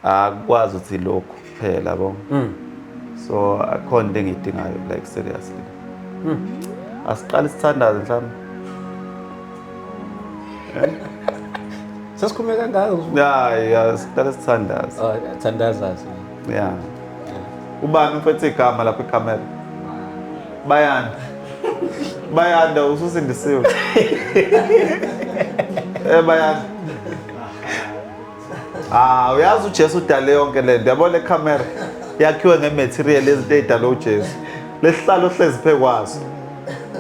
Akukwazi ukuthi lokhu kuphela yabo. So akhona into engiyidingayo, like seriously. Asiqale sithandaze mhlawumbe. Sesikhulume kangaka. Ya, siqale sithandaze. Oh, thandaza. Ya. Ubani uphethe igama lapha ikhamera? Bayanda. Bayanda, ususindisiwe. Bayanda. Ah, uyazi uJesu udale yonke lento. Yabo le camera yakhiwe ngematerial ezinto ezidalwe uJesu. Lesihlalo hlezi phekwaso.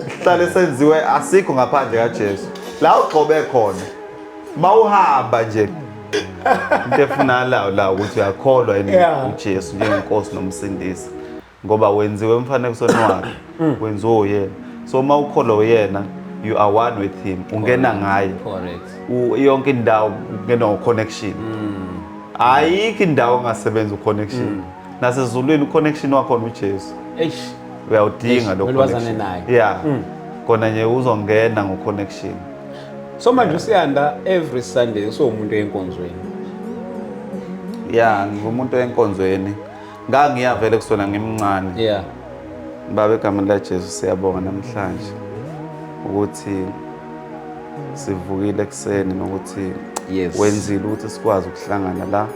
Isihlalo esenziwe asikho ngaphandle kaJesu. La ugxobe khona. Mawuhamba nje into efunakalayo la ukuthi uyakholwa yini uJesu njengenkosi nomsindisi, ngoba wenziwe emfanekisweni wakhe, wenziwe uyena. So uma ukholwa uyena, you are one with him, ungena ngaye. Yonke indawo ungena ngo-connection. Ayikho indawo ongasebenza u-connection. Nasezulwini u-connection wakhona uJesu. Eish. Uyawudinga lo Kumele wazane connection. naye. Yeah, kona nje uzongena ngo-connection. So manje usiyanda every Sunday, usowumuntu enkonzweni. Ya, ngingumuntu enkonzweni, ngangiya vele kusona ngimncane. Baba, egameni laJesu, siyabonga namhlanje ukuthi sivukile ekuseni nokuthi wenzile ukuthi sikwazi ukuhlangana la.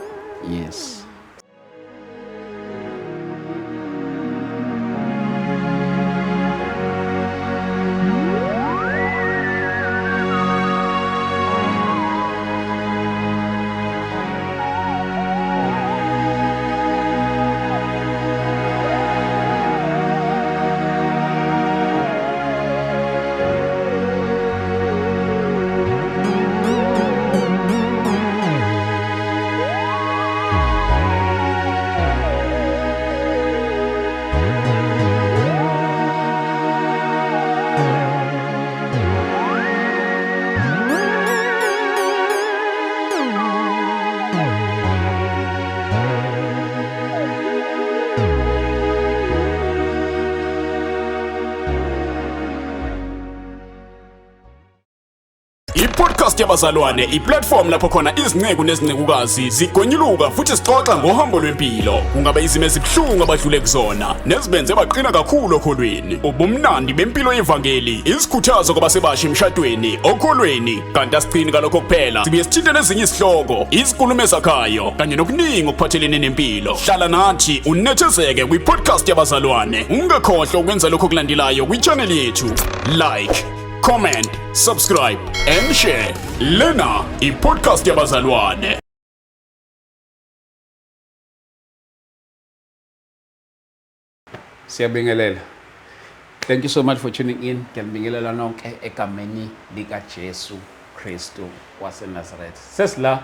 I-podcast yabazalwane, i-platform lapho khona izinceku nezincekukazi zigonyuluka futhi sixoxa ngohambo lwempilo. Kungaba izimo ezibuhlungu abadlule kuzona nezibenze baqina kakhulu okholweni, ubumnandi bempilo yevangeli, izikhuthazo kwabasebasha emshadweni, okholweni. Kanti asigcini kalokho kuphela, sibuye sithinte nezinye izihloko, izinkulumo ezakhayo kanye nokuningi okuphathelene nempilo. Hlala nathi unethezeke kwi-podcast yabazalwane. Ungakhohlwa ukwenza lokho okulandelayo kwi-channel yethu: like, comment, subscribe and share. Lena i-podcast yabazalwane. Siyabingelela. Thank you so much for tuning in. Ngiyabingelela nonke egameni lika Jesu Kristu waseNazaretha. Sesila.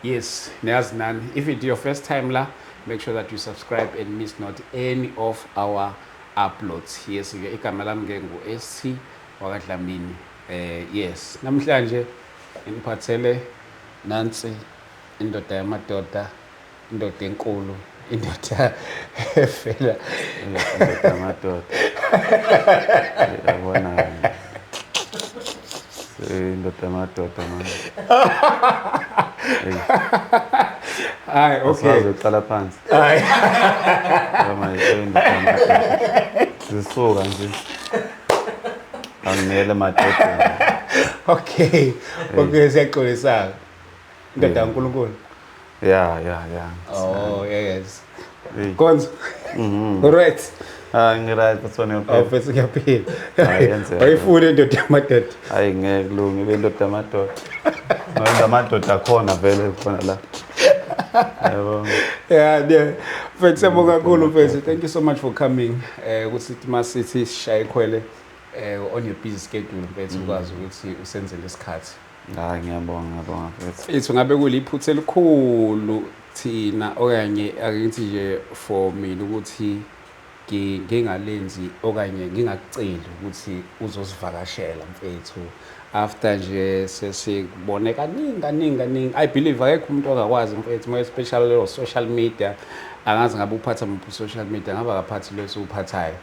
Yes, niyazi nani. If it's your first time la, make sure that you subscribe and miss not any of our uploads. Yes, ke igama lami ke ngu ST wakaDlamini. Yes, namhlanje ngiphathele nansi indoda yamadoda, indoda enkulu, indoda efela Indoda yamadoda, yabona, indoda yamadoda manje. Hayi, okay. Asazi uqala phansi. Hayi. Manje indoda yamadoda zisuka nje angimele emadodeni. Okay, siyaxolisa. Indoda kaNkulunkulu. Ya. Oh, yes. Hey. Konzo. Alright. Ah, ngiright, bathone. Oh, mfethu, ngiyaphila. Hayi, yenzeka. Ayifuni indoda yamadoda. Hayi, ngeke kulunge ibe indoda yamadoda. Ngoba amadoda akhona vele khona la. Yabo. Yeah. Mfethu, siyabonga kakhulu mfethu. Thank you so much for coming. Ukuthi masithi sishaye ikhwele on your busy schedule mfethu, ukwazi ukuthi usenzele isikhathi. Hayi, ngiyabonga, ngiyabonga mfethu. Mfethu, ngabe kuliphutha elikhulu thina okanye ake ngithi nje for mina ukuthi ngingalenzi okanye ngingakuceli ukuthi uzosivakashela mfethu, after nje sesikubone kaningi kaningi kaningi. I believe akekho umuntu ongakwazi mfethu, more especially leyo social media. Angazi ngabe uphatha muphi social media, ngabe akaphathi lo esiwuphathayo.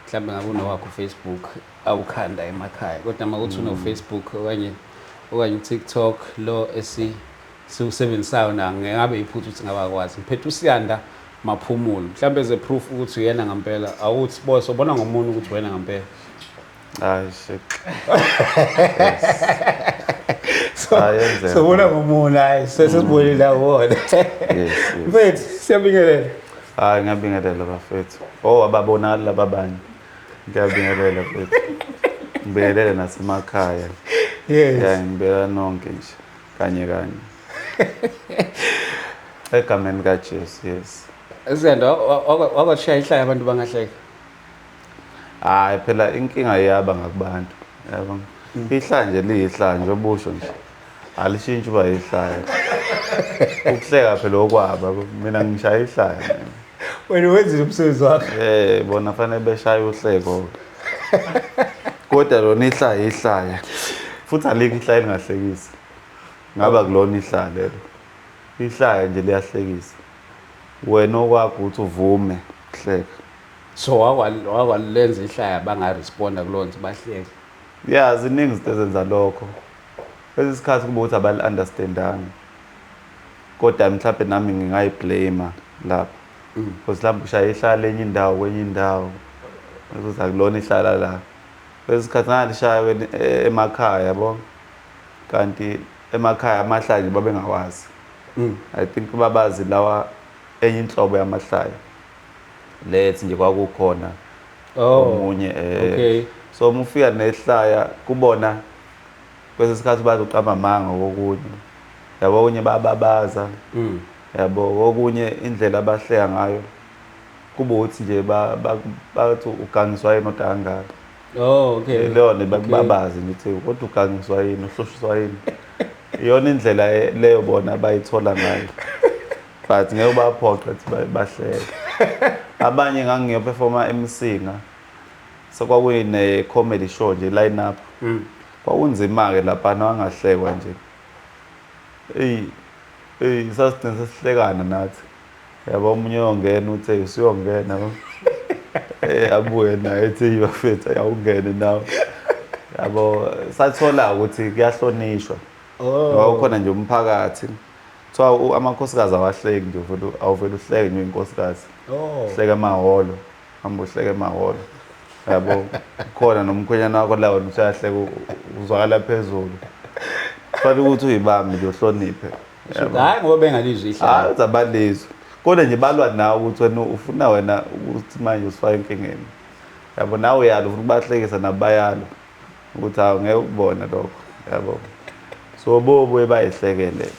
Mhlawumbe ngabe unowakho Facebook awukhanda emakhaya, kodwa uma kuthi uno-Facebook okanye uTikTok lo esi Siwusebenzisayo na ngabe iphutha ukuthi ngabakwazi. Ngiphethe uSiyanda Maphumulo. Mhlambe ze proof ukuthi uyena ngempela. Awuthi bo sobona ngomuntu ukuthi wena ngempela. Hayi shit. So Ayenzeka. sobona ngomuntu hayi sesibonile la wona. Yes. Mfethu siyabingelela. Hayi ngiyabingelela bafethu. Oh ababonakali laba abanye. Ngiyabingelela mfethu. Ngibingelele nasemakhaya. Yes. Ya ngibingelela nonke nje kanye kanye. Egameni kaJesu, yes. Siyanda wakwashaya ihlaya abantu bangahleka. Hayi phela inkinga iyaba ngakubantu. Yabo. Ihlanje liyihlanje obusho nje. Alishintshi uba ihlaya. Ukuhleka phela okwaba mina ngishaya ihlaya. Mina. Wena wenzile umsebenzi wakho. Bona fanele beshaya uhleko. Kodwa lona ihlaya ihlaya. Futhi alikho ihlaya elingahlekisi. Ngaba kulona ihlaya lelo. Ihlaya nje liyahlekisa. Wena okwakho ukuthi uvume ukuhleka. So wakwalenza ihlaya bangaresponda kuloo nto bahleke. Ya ziningi izinto ezenza lokho. Kwesinye isikhathi kuba ukuthi abali-understandanga. Kodwa mhlawumbe nami ngingayiblame lapho. Because mhlawumbe ushaya ihlaya lenye indawo kwenye indawo. Ukuthi akulona ihlala la. Kwesinye isikhathi ngalishaya emakhaya yabo. Kanti emakhaya amahlaya nje babengawazi. I think babazi lawa enye inhlobo yamahlaya. Lethi nje kwakukhona Oh. omunye Okay. So uma ufika nehlaya kubona kwesinye isikhathi bathi uqamba amanga kokunye. Yabo okunye bababaza. Yabo okunye indlela abahleka ngayo kuba ukuthi nje bathi ugangiswa yini odwa kangaka. Oh okay. Leyo nto bakubabaze nje uthi kodwa ugangiswa yini uhloshiswa yini. Iyona indlela leyo bona abayithola ngayo. But ngeke ubaphoqe ukuthi bahleke. Abanye ngangiyoperforma eMsinga. So kwakuyine comedy show nje line up. Kwakunzima ke lapha wangahlekwa nje. Ey sasigcina sesihlekana nathi. Yabo omunye uyongena uthi hey usuyongena yabo. Abuye naye ethi bafethu ayawungene nawe. Yabo sathola ukuthi kuyahlonishwa. Oh. Ngoba kukhona nje umphakathi. Kuthiwa amakhosikazi awahleki nje uvela awuvela uhleke nje inkosikazi. Oh. Uhleke emahholo. Hamba uhleke emahholo. Yabo khona nomkhwenyana wakho la wena usayahleka uzwakala phezulu. Kufanele ukuthi uyibambe nje uhloniphe. Yabo. Hayi ngoba bengalizwi ihlaya. Hayi zabalizwe. Kodwa nje balwa nawe ukuthi wena ufuna wena ukuthi manje usifake enkingeni. Yabo nawe uyalo ufuna ukubahlekisa nabayalo ukuthi hawu ngeke ukubona lokho. Yabo. So bobuye bayihlekele.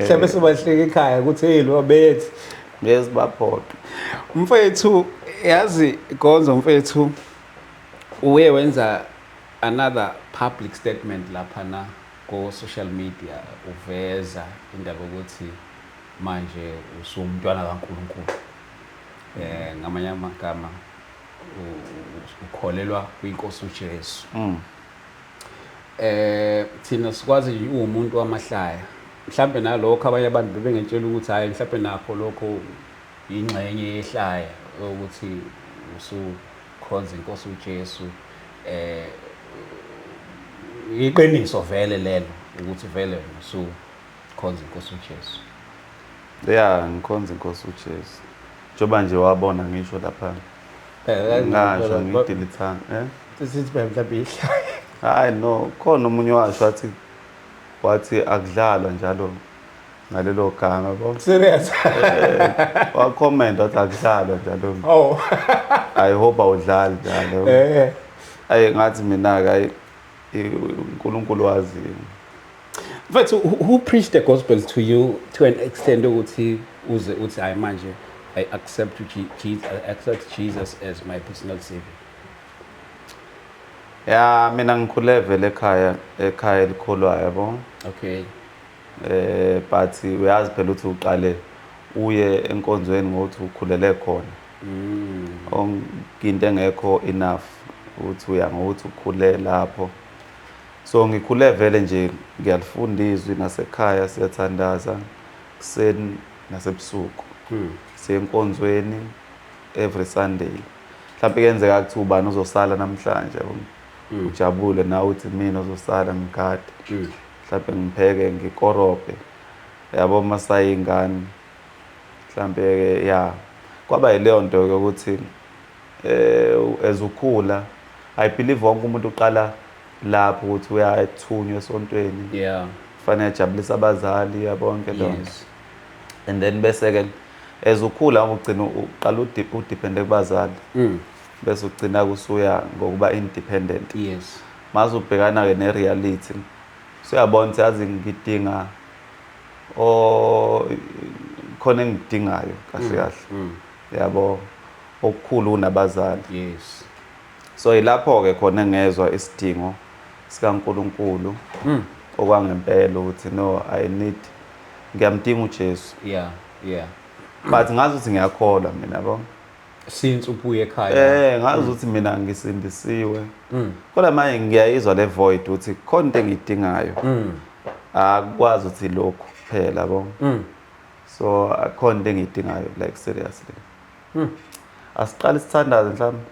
Mhlawumbe sobahleka ekhaya ukuthi hey lo bethi. Ngeke baphoqe. Mfethu yazi Gonzo mfethu uye wenza another public statement lapha na ko social media uveza indaba ukuthi manje usumntwana kaNkuluNkulu. Ngamanye amagama ukholelwa kwinkosi uJesu. Thina sikwazi nje uwumuntu wamahlaya. Mhlambe nalokho abanye abantu bebengentshela ukuthi hayi mhlambe nakho lokho ingxenye yehlaya ukuthi usukhonza inkosi uJesu. Iqiniso vele lelo ukuthi vele usukhonza inkosi uJesu. Ya ngikhonza inkosi uJesu. Njengoba nje wabona ngisho lapha. Ngasho ngidilithanga, Sithi mhlawumbe ihlaya. Hayi no, khona omunye washo wathi akudlalwa njalo ngalelo gama yabo. Serious? Wa comment wathi akudlalwa njalo. Oh. I hope awudlali njalo. Ayi ngathi mina ke ayi uNkulunkulu wazi. Mfethu who preached the gospel to you to an extent ukuthi uze uthi hayi manje I accept Jesus, I accept Jesus as my personal savior? Ya mina ngikhule vele ekhaya elikholwayo yabo. Okay. But uyazi phela ukuthi uqale uye enkonzweni ngokuthi ukhulele khona. Into engekho enough ukuthi uya ngokuthi ukhule lapho. So ngikhule vele nje ngiyalifunda izwi nasekhaya siyathandaza kuseni nasebusuku. Siye enkonzweni every Sunday. Mhlawumbe kuyenzeka kuthi ubani uzosala namhlanje yabo. Ujabule nawe uthi mina uzosala ngigade. Mhlawumbe ngipheke ngikorobhe. Yabo, masayingane mhlambe ke, ya, kwaba yileyo nto ke ukuthi as ukhula, I believe wonke umuntu uqala lapho ukuthi uyathunywa esontweni, kufanele ajabulise abazali, yabonke leyo nto. And then bese ke as ukhula ugcina uqala udepende kubazali, bese ugcina kusuya ngokuba independent. Mase ubhekana ke ne-reality, usuyabona ukuthi yazi ngidinga o khona engidingayo kahle kahle, yabo, okukhulu kunabazali. So yilapho ke khona engezwa isidingo sikaNkuluNkulu okwangempela ukuthi no, I need, ngiyamdinga uJesu. But ngazi ukuthi ngiyakholwa mina, yabo. Since ubuye ekhaya. Ngazi ukuthi mina ngisindisiwe, kodwa manje ngiyayizwa le void ukuthi khona into engiyidingayo, akukwazi ukuthi lokhu kuphela, yabo. So akhona into engiyidingayo, like seriously. Asiqale sithandaze mhlawumbe.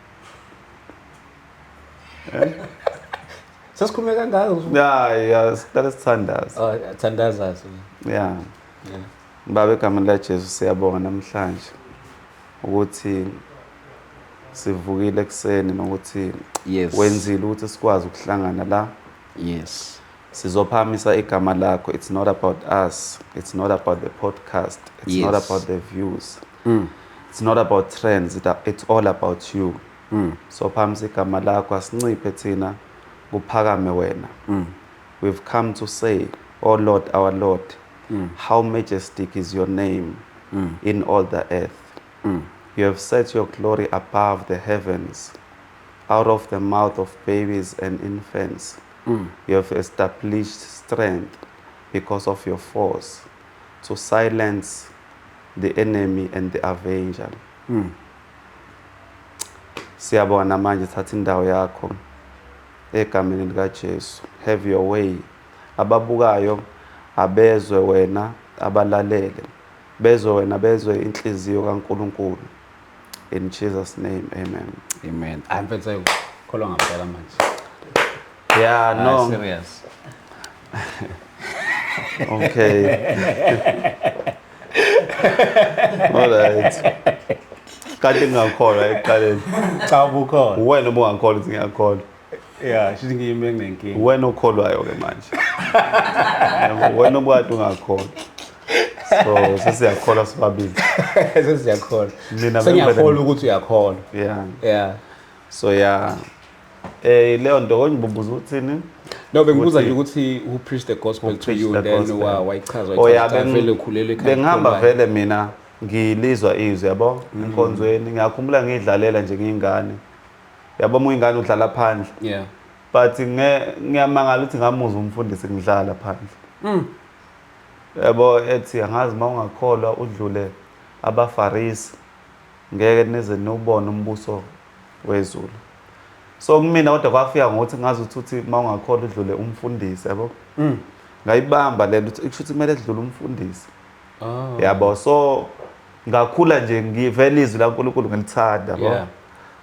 Sesikhulume kangaka. Ya, siqale sithandaze. Oh, thandaza. Ya. Baba, egameni laJesu, siyabonga namhlanje ukuthi sivukile ekuseni nokuthi wenzile ukuthi sikwazi ukuhlangana la. Sizophakamisa igama lakho. It's not about us, it's not about the podcast, it's not about the views, it's not about trends, it's all about you. So phakamisa igama lakho, asinciphe thina, kuphakame wena. We've come to say, oh Lord, our Lord, how majestic is your name in all the earth. You have set your glory above the heavens. Out of the mouth of babies and infants you have established strength because of your force to silence the enemy and the avenger. Siyabona manje, thatha indawo yakho egameni likaJesu. Have your way. Ababukayo abezwe wena, abalalele bezwe wena, bezwe inhliziyo kaNkuluNkulu. In Jesus' name, amen. Amen. Hayi mfethu, kholwa ngampela manje. Yeah, no. Ah, serious. Okay, all right, kanti ngingakholwa ekuqaleni? Cha, ubukhona. Wena ubungakholwa ukuthi ngiyakholwa. Yeah, shithi ngiyime nginenkinga. Wena okholwayo ke manje. Yabo, wena obukade ungakholwa, so sesiyakholwa sobabili. Sesiyakholwa. Mina Sengiyakholwa ukuthi uyakholwa. Yeah. So yeah, leyo nto konje bubuza uthini? No, bengibuza Ukuthi- nje ukuthi who preached the gospel Who to preached you, the then gospel. wayichaza Oh yeah, wayichaza vele ukhulele ekhaya bengihamba elikholwayo. vele mina ngilizwa izwi, yabo, enkonzweni. Ngiyakhumbula ngidlalela nje ngiyingane, yabo, uma uyingane udlala phandle. But ngiyamangala ukuthi ngamuzwa umfundisi ngidlala phandle, yabo, ethi angazi uma ungakholwa udlule abafarisi, ngeke nize niwubone umbuso wezulu. So kumina kodwa kwafika ngokuthi ngazi ukuthi uma ungakholwa udlule umfundisi, yabo. Ngayibamba le nto ukuthi kusho ukuthi kumele kudlule umfundisi. Yabo, so ngakhula nje ngivela izwi laNkulunkulu ngilithanda, yabo.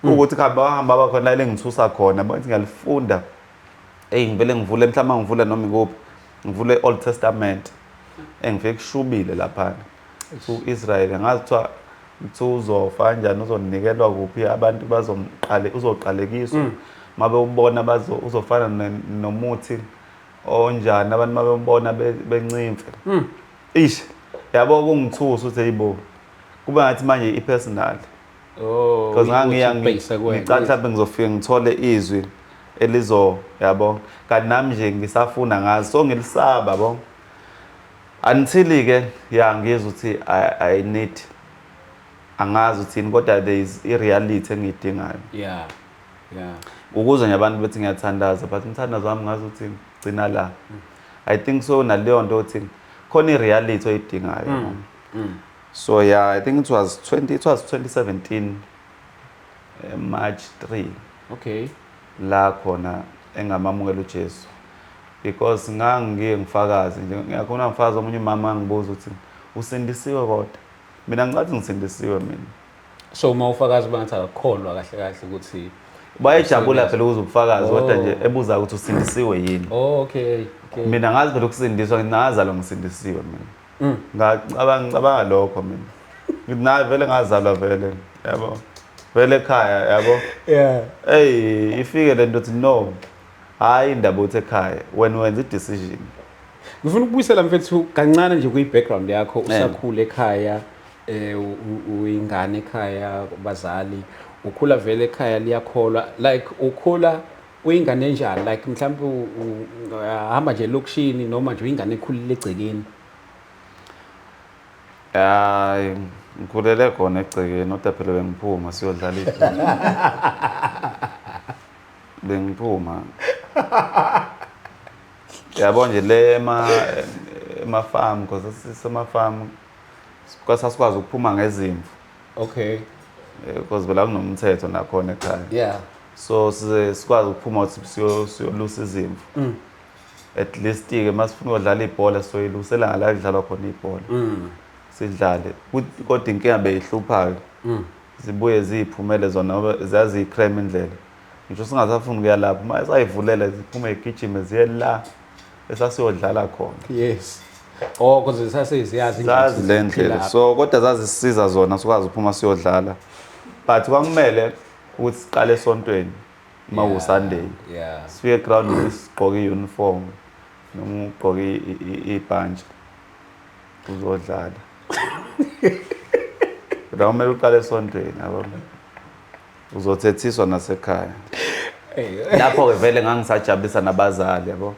Ukuthi kuhamba hamba bakhona la engithusa khona, bathi ngiyalifunda, hey, ngivele ngivule, mhlawumbe ngivule noma ikuphi, ngivule Old Testament, engifike kushubile laphana u-Israel, ngazi kuthiwa uzofa kanjani, uzonikelwa kuphi, abantu bazomqale, uzoqalekiswa mabe ubona bazo uzofana nomuthi onjani, abantu mabembona bencimfe. Ish, yabo, kungithusa ukuthi hayibo, kuba ngathi manje i-personal. Oh, because ngangiya ubhekisa kuwena. Ngicabanga mhlawumbe ngizofika ngithole izwi elizo, yabo, kanti nami nje ngisafuna ngazi, so ngilisaba, yabo, until ke ya ngizwa ukuthi I need, angazi uthini, kodwa there is i-reality engiyidingayo. Ukuze nje abantu bethi ngiyathandaza, but umthandazo wami ngazi ukuthi gcina la. I think so naleyo nto ukuthi khona i-reality oyidingayo, yabo. So yeah, I think it was 2017, March 3, la khona engamamukela uJesu, because ngangiye ngifakaze nje, ngiyakhona ngifakaza, omunye umama angibuza ukuthi usindisiwe, kodwa mina ngicathi ngisindisiwe mina. So uma ufakazi bangathi akakholwa kahle kahle ukuthi Bayejabula phela ukuze ubufakazi, kodwa nje ebuza ukuthi usindisiwe yini. Oh, okay. Mina ngazi phela ukusindiswa, ngazalwa ngisindisiwe mina. Ngacabanga, ngicabanga lokho mina. Ngithi naye vele ngazalwa vele, yabo. Vele ekhaya, yabo. Hey, ifike lento ukuthi no. Hayi, indaba uthi ekhaya, wena wenza i-decision. Ngifuna ukubuyisela, mfethu, kancane nje kwi-background yakho usakhula ekhaya, uyingane ekhaya kubazali, ukhula vele ekhaya liyakholwa, like ukhula uyingane enjani, like mhlawumbe uhamba nje elokishini noma nje uyingane ekhulile egcekeni? Hayi, ngikhulele khona egcekeni, kodwa phela bengiphuma siyodlala ibhola. Bengiphuma. Yabo nje le ema-farm, because sisema-farm, sasikwazi ukuphuma ngezimvu. Because phela kunomthetho nakhona ekhaya. So size sikwazi ukuphuma ukuthi siyolusa izimvu. At least ke masifuna ukudlala ibhola, soyilusela ngala kudlalwa khona ibhola. Sidlale. Kodwa inkinga beyihlupha ke. Zibuye ziyiphumele zona ngoba zaziyi-cram indlela. Ngisho singasafuni ukuya lapho, uma sayivulela ziphume igijime ziye la esasiyodlala khona. Yes, oh, because saseziyazi indlela. Zazi le ndlela. So kodwa zazisiza zona sikwazi ukuphuma siyodlala. But kwakumele ukuthi siqale esontweni uma ku-Sunday. Sifike eground sigqoke i-uniform noma ugqoke ibhantshi uzodlala. Kodwa kumele uqale esontweni, yabo. Uzothethiswa nasekhaya. Lapho-ke vele ngangisajabulisa nabazali, yabo.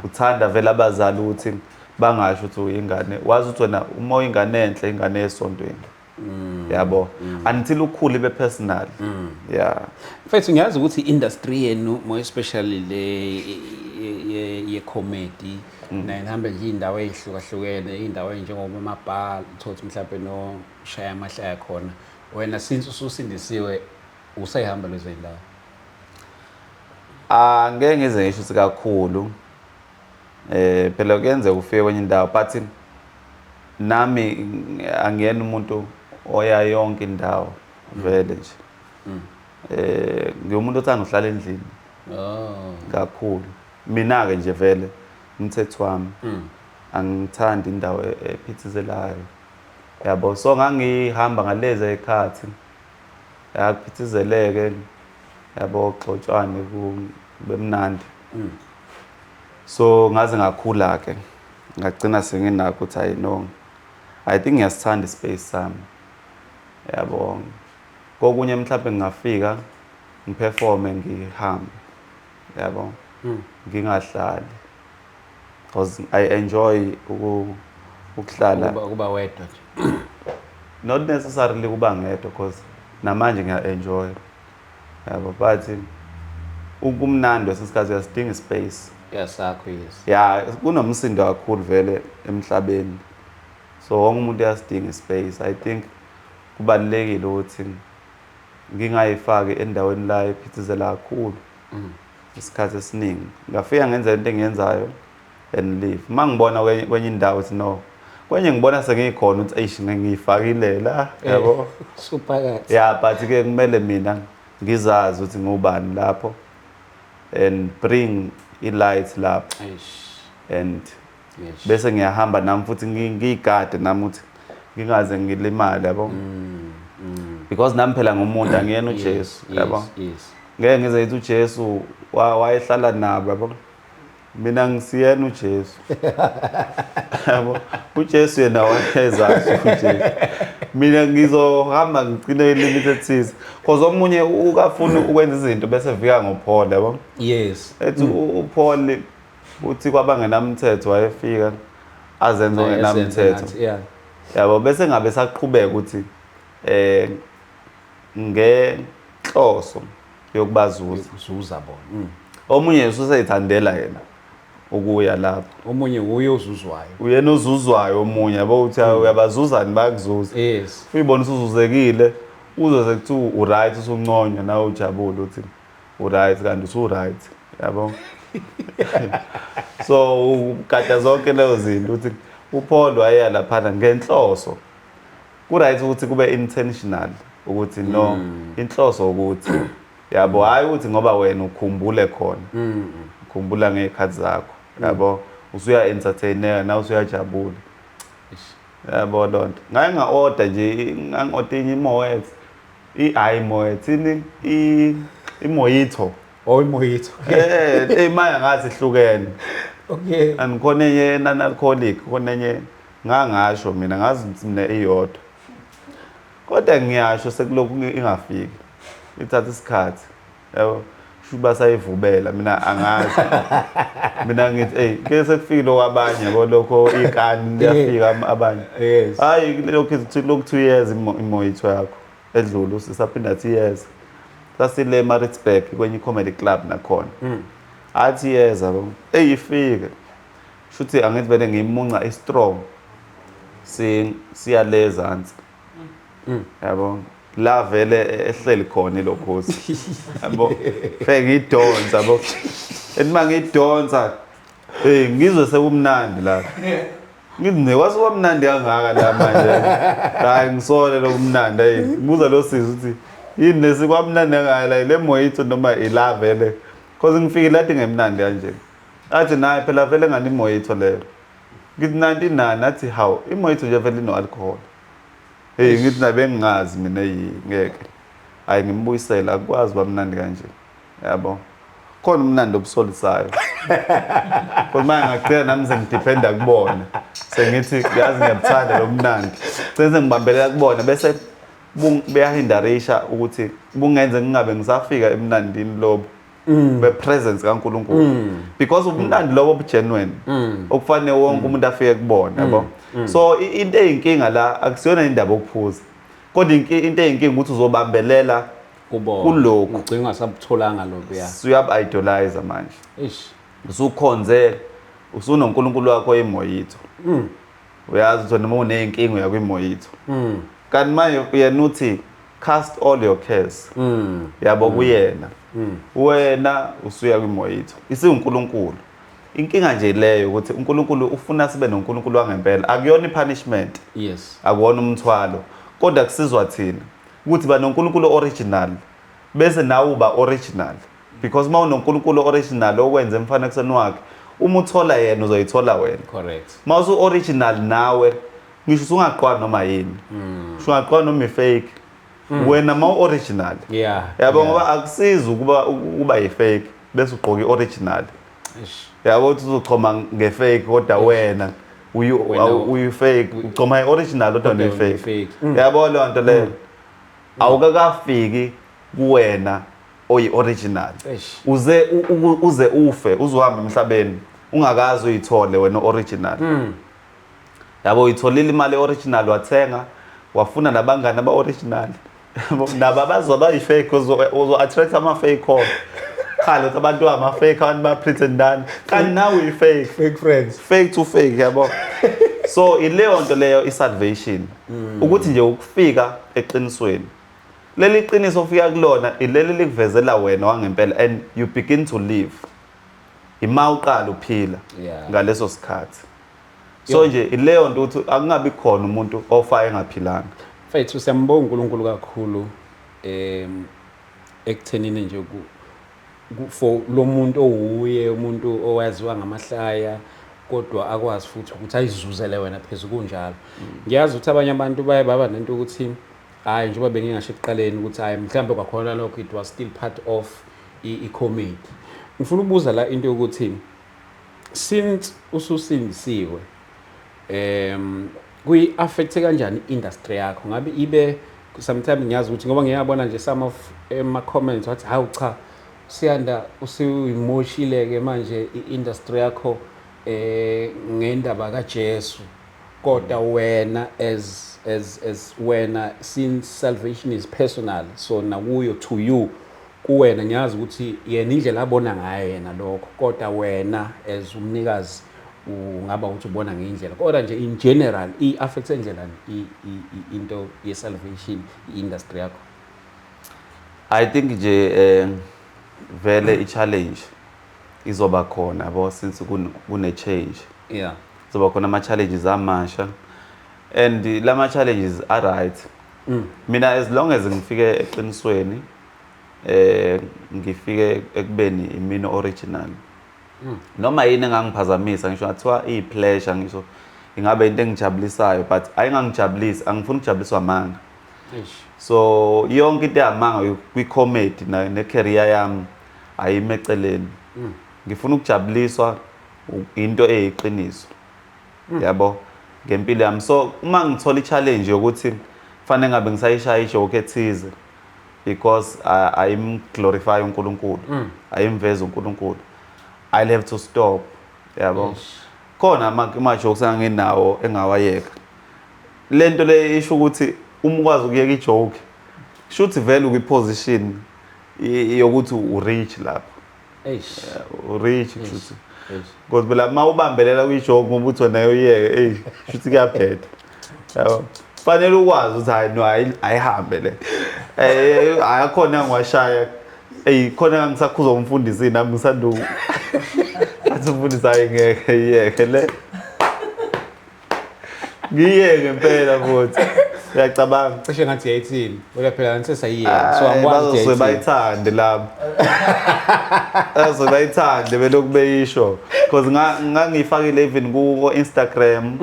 Uthanda vele abazali ukuthi bangasho ukuthi uyingane, wazi ukuthi wena uma uyingane enhle, ingane yesontweni, yabo, until ukhule ibe personal, yeah. Mfethu, ngiyazi ukuthi i-industry yenu, more especially le ye-comedy, naye nihambe nje iy'ndawo ey'hlukahlukene, iy'ndawo ey'njengoba amabha, uthole ukuthi mhlawumbe noshaya amahlaya khona. Wena, since ususindisiwe, usayihamba lezo y'ndawo? Angeke ngize ngisho ukuthi kakhulu. Phela kuyenzeka ufike kwenye indawo, but nami angiyena umuntu oya yonke indawo vele nje. Ngiwumuntu othanda ukuhlala endlini kakhulu. Mina ke nje vele umthetho wami, angithandi indawo ephithizelayo. Yabo, so ngangihamba ngalezi ekhathi yakuphithizeleke, yabo, xotshwane kube mnandi. So ngaze ngakhula ke, ngagcina senginakho ukuthi hayi no, I think ngiyasithanda ispace sami, yabo. Kokunye mhlawumbe ngingafika ngiperforme ngihambe, yabo, ngingahlali because I enjoy ukuhlala. Ukuba wedwa nje. Not necessarily kuba ngedwa, because namanje ngiya-enjoy, yabo, but ukumnandi kwesinye isikhathi uyasidinga ispace. Yasakho, yes. Ya, kunomsindo kakhulu vele emhlabeni, so wonke umuntu uyasidinga ispace. I think kubalulekile ukuthi ngingayifaki endaweni la ephithizela kakhulu isikhathi esiningi. Ngafika ngenza into engiyenzayo and leave. Uma ngibona kwenye indawo ukuthi no, kwenye ngibona sengikhona ukuthi eish, ngiyifakile la, yabo. Suphakathi. Ya, but ke kumele mina ngizazi ukuthi ngubani lapho and bring i-light lapho and bese ngiyahamba nami futhi ngiyigade nami ukuthi ngingaze ngilimale, yabo, because nami phela ngumuntu, angiyena uJesu, yabo. Ngeke ngize ngithi uJesu wayehlala nabo, yabo. Mina ngisiyena uJesu, yabo. uJesu yena wayezazi uJesu. Mina ngizohamba ngigcine ilimit ethize, because omunye ukafuna ukwenza izinto bese efika ngoPaul, yabo. Ethi uPaul uthi kwabangenamthetho wayefika azenze ongenamthetho, yabo, bese ngabe saqhubeka ukuthi ngenhloso yokubazuza. Uzuza bona. Omunye useyithandela yena ukuya lapho. Omunye uye ozuzwayo. Uyena ozuzwayo omunye, yabo, uthi uyabazuzani, bayakuzuza. Uyibona usuzuzekile, uzoze kuthiwa u-right, usunconywa nawe ujabule uthi u-right, kanti usu-right, yabo. So ugada zonke lezo zinto ukuthi uPaul wayeya laphana ngenhloso. Ku-right ukuthi kube intentional ukuthi no, inhloso ukuthi, yabo, hayi ukuthi ngoba wena ukhumbule khona, ukhumbula ngey'khathi zakho, yabo, usuya entertaineka nawe usuyajabula. Yabo lonto. Ngake nga-order nje, ngangi-order enye i-Moet. I-hayi Moet, ini i-mojito. Oh, i-mojito. Manje ngathi ihlukene. Okay. And khona enye non-alcoholic, khona enye ngangasho mina ngazi ukuthi mina iyodwa. Kodwa ngiyasho sekulokhu ingafiki. Ithatha isikhathi. Yabo. Shuba sayivubela mina angazi. Mina ngithi hey ke sekufikile okwabanye yabo lokho ikani liyafika abanye. Yes. Hayi lokhu ithi lokhu 2 years i-mojito yakho edlule usisaphinda 2 years. Sasile Maritzburg kwenye comedy club nakhona. Athi yeza yabo. Hey ifike. Shuthi angithi vele ngiyimunca i-strong. Siya le ezansi. Yabo. La vele ehleli khona ilokhozi. Yabo. Feke ngidonsa yabo. Ethi mangidonsa hey ngizwe sekumnandi la. Ngithi ne kwase kwamnandi kangaka la manje. Hayi ngisole lokumnandi hey. Ngibuza lo sisi ukuthi yini lesikwamnandi kangaka la le mojito noma ila vele. Cause ngifikile lathi ngemnandi kanje. Athi naye phela vele ngani mojito leyo. Ngithi 99 athi hawu i-mojito nje vele ino alcohol. Hey ngithi nabe ngingazi mina ngeke. Hayi ngimbuyisela akwazi bamnandi kanje. Yabo. Khona umnandi obusolisayo. Kodwa manje ngagcina nami sengidependa kubona. Sengithi yazi ngiyabuthanda lo mnandi. Senze ngibambelela kubona bese beyahindarisha ukuthi bungenze ngingabe ngisafika emnandini lobo. Be presence kaNkulunkulu. Because ubumnandi lobo obugenuine okufanele wonke umuntu afike kubona yabo. So into eyinkinga la akusiyona indaba yokuphuza. Kodwa into eyinkinga ukuthi uzobambelela kubona kulokhu. Ugcina ungasabutholanga lokho ya. Usuyab idolize manje. Eish. Usukhonze usunoNkulunkulu wakho i-mojito. Uyazi ukuthi noma uneyinkinga uya kwi-mojito. Kanti manje uyena uthi cast all your cares. Yabo kuyena. Wena usuya kwi-mojito. IsinguNkulunkulu. Inkinga nje leyo ukuthi uNkulunkulu ufuna sibe noNkulunkulu wangempela. Akuyona i-punishment. Yes. Akuwona umthwalo. Kodwa kusizwa thina ukuthi ba noNkulunkulu original bese nawe uba original. Because uma unoNkulunkulu original okwenza emfanekisweni wakhe, uma uthola yena uzoyithola wena. Correct. Uma usu original nawe ngisho usungaqwa noma yini. Usungaqwa noma i-fake. Wena ma original. Yeah. Yabo ngoba akusizi ukuba i-fake bese ugqoka i-original. Eish. Yabo uthi uzochoma nge-fake kodwa wena uyi-fake, uchoma i-original kodwa uyi-fake. Yabo leyo nto leyo. Awukakafiki kuwena oyi-original. Uze uze ufe uzohamba emhlabeni ungakazi uyithole wena original. Yabo uyitholile imali original wathenga wafuna nabangani aba original. Nabo abazoba yi-fake uzo attract ama fake call. Khala abantu ama fake abantu ba pretendani. Kanti nawe uyi-fake. Fake friends. Fake to fake yabo. So ileyo nto leyo i-salvation. Ukuthi nje ukufika eqinisweni. Leli qiniso ofika kulona ileli likuvezela wena wangempela and you begin to live. Ima uqala uphila ngaleso sikhathi. So nje ileyo nto ukuthi akungabi khona umuntu ofa engaphilanga. Mfethu siyambonga uNkulunkulu kakhulu ekuthenini nje for lo muntu owuye umuntu owaziwa ngamahlaya kodwa akwazi futhi ukuthi ayizuzele wena phezulu kunjalo. Ngiyazi ukuthi abanye abantu baye baba nento ukuthi hayi njengoba bengingasho ekuqaleni ukuthi hayi mhlambe kwakhona lokho it was still part of i-comedy. Ngifuna ukubuza la into yokuthi since ususindisiwe kuyi-affecte kanjani i-industry yakho? Ngabe ibe sometimes ngiyazi ukuthi ngoba ngiyabona nje some of ema-comments wathi hawu cha Siyanda usuyimoshile ke manje i-industry yakho ngendaba kaJesu, kodwa wena as wena since salvation is personal so nakuyo to you kuwena ngiyazi ukuthi yena indlela abona ngayo yena lokho, kodwa wena as umnikazi ungaba ukuthi ubona ngendlela, kodwa nje in general i-affecte ndlela into ye-salvation i-industry yakho? I think nje vele i-challenge izoba khona yabo since kune change. Yeah. Izoba khona ama challenges amasha and lama challenges are right. Mina as long as ngifike eqinisweni ngifike ekubeni imina original. Noma yini engangiphazamisa ngisho ngathiwa i-pleasure ngisho Ingabe into engijabulisayo, but ayingangijabulisi, angifuni ukujabuliswa amanga. So yonke into yamanga kwi-comedy ne-career yami ayime eceleni. Ngifuna ukujabuliswa into eyiqiniso, yabo, ngempilo yami. So uma ngithola i-challenge yokuthi fanele ngabe ngisayishaya ijoke ethize because ayimglorify uNkulunkulu, ayimveza uNkulunkulu, I'll have to stop, yabo. Khona ama-jokes anginawo engawayeka. Lento le isho ukuthi uma ukwazi ukuyeka ijoke, shuthi vele ukwi-position yokuthi u-rich lapho. U-rich kushuthi, because phela uma ubambelela kwijoke ngoba uthi wena uyeke, eyi, shuthi kuyabheda, yabo. Fanele ukwazi ukuthi hayi, no, ayihambe le. Ayakhona ngiwashaya. Eyi, khona ngisakhuza umfundisi nami, ngisandu athi umfundisi, hayi, ngeke, iyeke le. Ngiyeke impela futhi, uyacabanga. Cishe ngathi yayithini kodwa phela nisesayiyeka, so angikwazi ukuthi Bazosuke yayithini. Bayithande labo, bazosuke bayithande belokhu beyisho, because ngangiyifakile even ku-Instagram,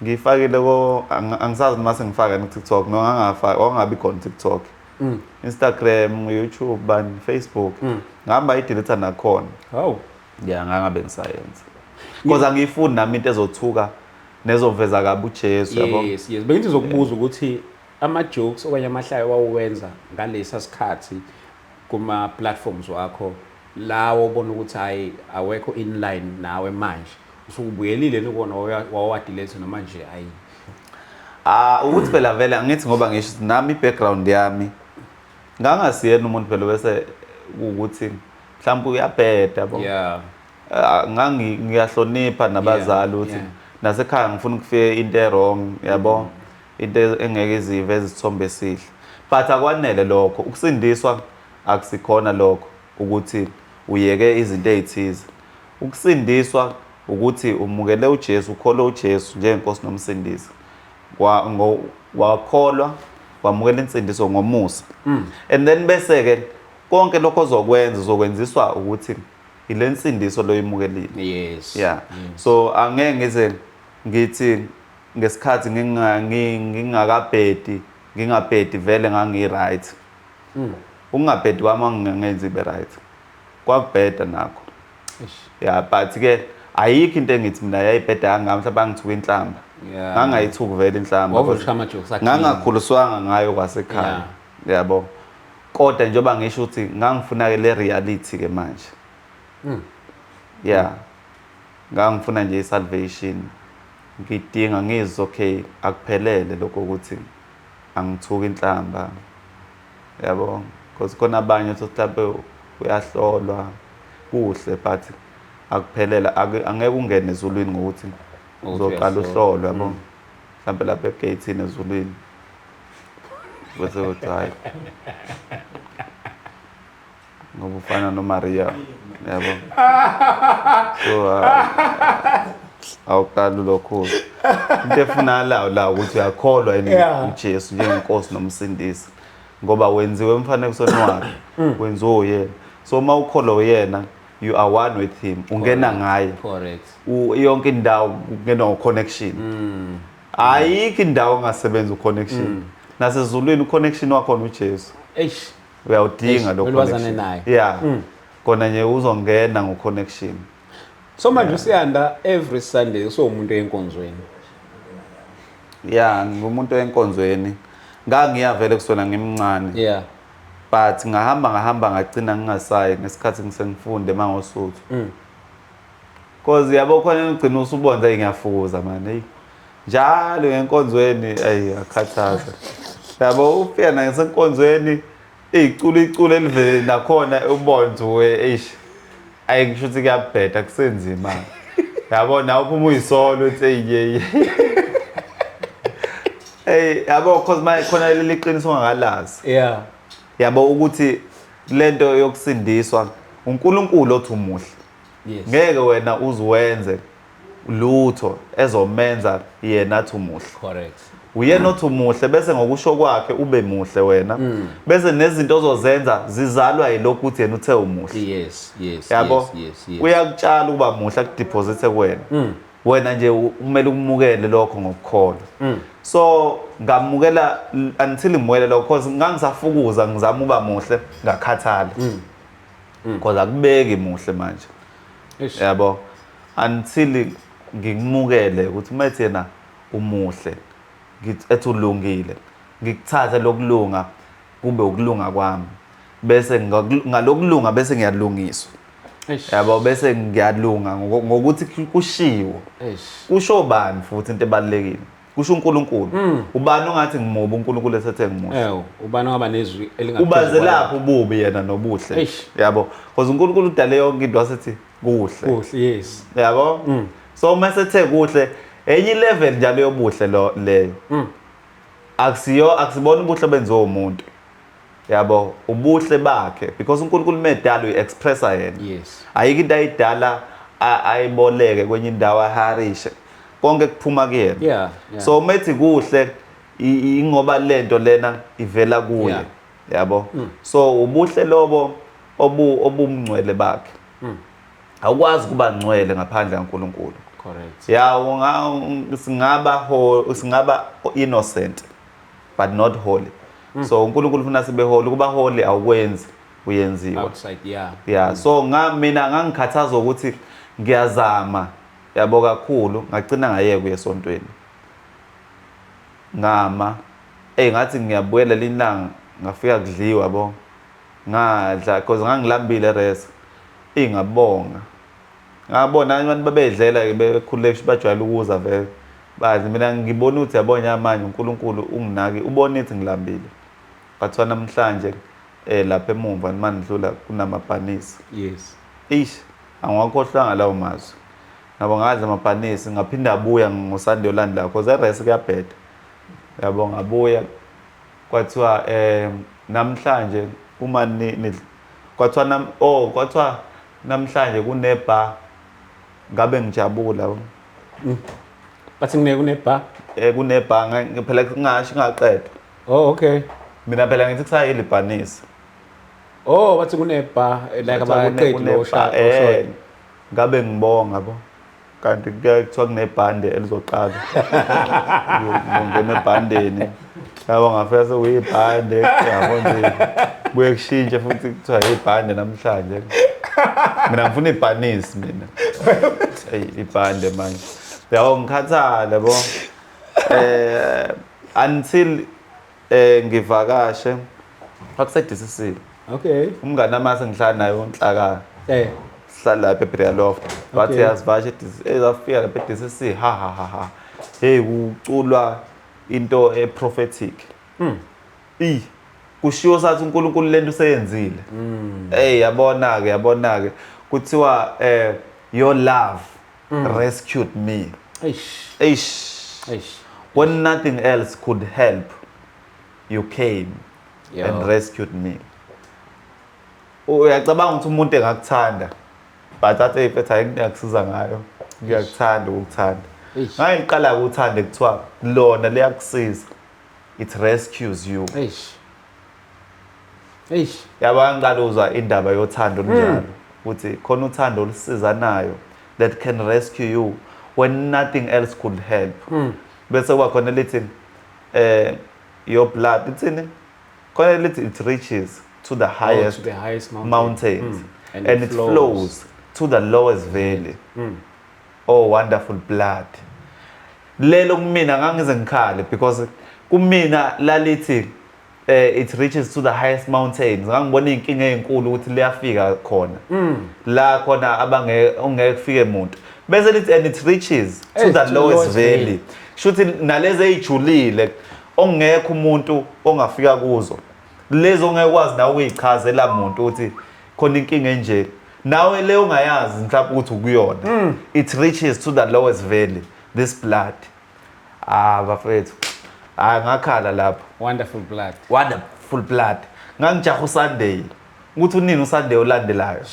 ngiyifakile ko angisazi noma sengifaka ku-TikTok. No, ngangafaki, wangabi khona TikTok, Instagram, YouTube, bani, Facebook. Ngihamba idelete nakhona. Hawu. Ya, ngangabe ngisayenza because angiyifuni nami into ezothuka nezoveza kabi uJesu, yabo. Yes, bengithi zokubuza ukuthi ama-jokes okanye amahlaya wawuwenza ngalesa sikhathi kuma-platforms wakho lawo obona ukuthi hayi, awekho in line nawe manje, usukubuyelile nikona wawadelete noma nje hayi? Ah, ukuthi phela vele angithi ngoba ngisho ukuthi nami i-background yami ngangasiyena umuntu phela bese ukuthi mhlawumbe uyabheda, yabo. Ah, ngiyahlonipha nabazali ukuthi nasekhaya ngifuna ukufike into e-wrong, yabo, into engeke izive ezithombe esihle, but akwanele lokho. Ukusindiswa akusikhona lokho ukuthi uyeke izinto ezithize. Ukusindiswa ukuthi umukele uJesu, ukholwe uJesu njengenkosi nomsindisi. Wakholwa, wamukela insindiso ngomusa, and then bese ke konke lokho ozokwenza uzokwenziswa ukuthi ile nsindiso loyimukelile. Yeah, so angeke ngize ngithi ngesikhathi ngingakabhedi, ngingabhedi vele ngangi-right. Ukungabhedi kwami angingenzi ibe right, kwakubheda nakho. Yeah, but ke ayikho into engithi mina yayibheda kangaka, mhlawumbe angithuka inhlamba. Ngangayithuki vele inhlamba. Wavele ushaya ama-jokes akhe. Ngangakhuliswanga ngayo kwasekhaya, yabo. Kodwa njengoba ngisho ukuthi ngangifuna-ke le reality ke manje, yeah, ngangifuna nje i-salvation, ngidinga ngizwe, okay, akuphelele lokho ukuthi angithuki inhlamba, yabo, because khona abanye uthi mhlawumbe uyahlolwa kuhle, but akuphelele. Angeke ungene ezulwini ngokuthi Ngokuthi uzoqala uyahlolwa. uhlolwe, yabo. Mhlawumbe lapha egeyithini ezulwini bese uthi hayi, ngoba ufana noMaria, yabo. So awuqali lokho. Into efunakalayo la ukuthi uyakholwa yini uJesu njengenkosi nomsindisi, ngoba wenziwe emfanekisweni wakhe, wenziwe uyena. So uma ukholwa uyena, you are one with him, ungena ngaye. Yonke indawo kungenwa ngo-connection. Ayikho indawo ongasebenza uconnection. Nasezulwini uconnection wakhona uJesu. Eish. Uyawudinga Eish, lo kumele wazane connection. naye. Yeah, kona nje uzongena ngo-connection. So manje uSiyanda every Sunday usowumuntu enkonzweni. Ya, ngumuntu enkonzweni. Ngangiya vele kusona ngimncane, but ngahamba ngahamba ngagcina ngingasayi ngesikhathi ngisengifunde eMangosuthu, cause yabo khona ugcina usubonza, hey, ngiyafuza man, hey, njalo ngenkonzweni, ayi, akhathaza, yabo. Ufika nasenkonzweni iculo iculo elivele nakhona ubone we, eish, ayi, ngisho ukuthi kuyabheda, kusenzima, yabo. Nawe uphuma uyisolo, uthi eyi, yeyi, hey, yabo, cause manje khona leli qiniso ongakalazi, yabo, ukuthi lento yokusindiswa uNkulunkulu othi umuhle. Ngeke wena uziwenze lutho ezomenza yena athi umuhle. Uyena othi umuhle, bese ngokusho kwakhe ube muhle wena, bese nezinto ozozenza zizalwa yilokhu ukuthi yena uthe umuhle, yabo. Uyakutshala ukuba muhle, akudeposithe kuwena. Wena nje kumele ukumukele lokho ngokukholwa. So ngamukela until ngimukele lokho, cause ngangisafukuza ngizama uba muhle, ngakhathala, cause akubeki muhle manje. Eish. Yabo, until ngikumukele ukuthi uma ethi yena umuhle, ngithi ethi ulungile, ngikuthathe lokulunga kube ukulunga kwami, bese ngalokulunga bese ngiyalungiswa. Eish. Yabo, bese ngiyalunga ngokuthi kushiwo. Eish. Kusho bani futhi? Into ebalulekile, kusho uNkulunkulu. Ubani ongathi ngimubi uNkulunkulu esethe ngimuhle? Ew, ubani ongaba nezwi elingaphezu Ubazelaphi ububi yena nobuhle? Eish. Yabo, because uNkulunkulu udale yonke into wasethi kuhle. Kuhle, yes. Yabo, so uma sethe kuhle, enye level njalo yobuhle lo leyo. Akusiyo, akusibona ubuhle benziwe umuntu, yabo, ubuhle bakhe, because uNkulunkulu medala uyi-expressa yena. Ayikho into ayidala ayiboleke kwenye indawo, aharishe. Konke kuphuma kuyena. So uma ethi kuhle, ingoba lento lena ivela kuye. Yabo, so ubuhle lobo obumngcwele bakhe. Awukwazi kuba ngcwele ngaphandle kaNkulunkulu. Correct. Ya, singaba innocent but not holy. So uNkulunkulu ufuna sibe holy. Kuba holy awukwenzi, uyenziwa. Outside, yeah. Yeah, so mina ngangikhathazwa ukuthi ngiyazama, yabo, kakhulu, ngagcina ngayeka ukuya esontweni. Ngama ngathi ngiyabuyela linanga, ngafika kudliwa, yabo, ngadla because ngangilambile res. Ingabonga, ngabona abantu babedlela bekhululeka, bajwayele ukuza vele badle. Mina ngibona ukuthi, yabona, manje uNkulunkulu unginaki, ubona ukuthi ngilambile. Kwathiwa namhlanje lapha emumva manidlula kunamabhanisi. Ish, angiwakhohlwanga lawo mazwi nabo. Ngadla amabhanisi, ngaphinda abuya ngoSunday olandelayo, cause e-res kuyabheda, yabo. Ngabuya, kwathiwa namhlanje uma ni kwathiwa nam oh kwathiwa namhlanje kunebha, ngabe ngijabula, yabo. Bathi kunebha. Kunebha, phela ngingasho ngaqedwa. Oh, okay. Mina phela ngithi kusayile ibhanisi. Oh, bathi kunebha like Kwathiwa abaqedi lo kunebha, shaka. Ngabe ngibonga, yabo, kanti kuyaye kuthiwa kunebhande elizoqala, ngena ebhandeni, yabo, ngafika sekuyibhande, yabo nje, kuye kushintshe futhi kuthiwa ibhande namhlanje. Mina ngifuna ibhanisi mina. Eyi, ibhande manje, yabo, ngikhathala, yabo, until ngivakashe, kwakuse-DCC. Umngane wami asengihlala naye uNhlaka, sihlala lapha eBria Loft, wathi yasivashe eDCC. Ezafika lapha e-DCC, ha ha ha ha, hey, kuculwa into e-prophetic. I kushiwo sathi uNkulunkulu lento useyenzile. Hey, yabona ke, yabona ke, kuthiwa "Your love rescued me." Eish. Eish. Eish. "When nothing else could help, you came Yo. and rescued me." Uyacabanga ukuthi umuntu engakuthanda but athi, "Hey mfethu, ayikho into engakusiza ngayo, ngiyakuthanda ukukuthanda." Eish. Ngangiqala ukuthanda kuthiwa lona liyakusiza, it rescues you. Eish. Eish. Yabo, ngiqala uzwa indaba yothando olunjalo, ukuthi khona uthando olusizanayo that can rescue you when nothing else could help. Bese kuba khona lithi "Your blood," ithini khona lithi, "It reaches to the highest Oh, to the highest mountain. mountains And and it flows to the lowest valley. Oh, wonderful blood." Lelo kumina ngangize ngikhale, because kumina lalithi "It reaches to the highest mountains," ngangibona iy'nkinga ey'nkulu ukuthi liyafika khona la khona abange ongeke kufike muntu, bese lithi "And it reaches to Eh, the lowest valley," shuthi nalezi ey'julile ongekho umuntu ongafika kuzo, lezi ongeke kwazi nawe ukuyichazela muntu ukuthi khona inkinga enje nawe le ongayazi mhlawumbe ukuthi ukuyona. It reaches to the lowest valley, this blood. Ah bafethu, hayi, ngakhala lapho. Wonderful blood. Wonderful blood. Ngangijaha uSunday ukuthi unini uSunday olandelayo.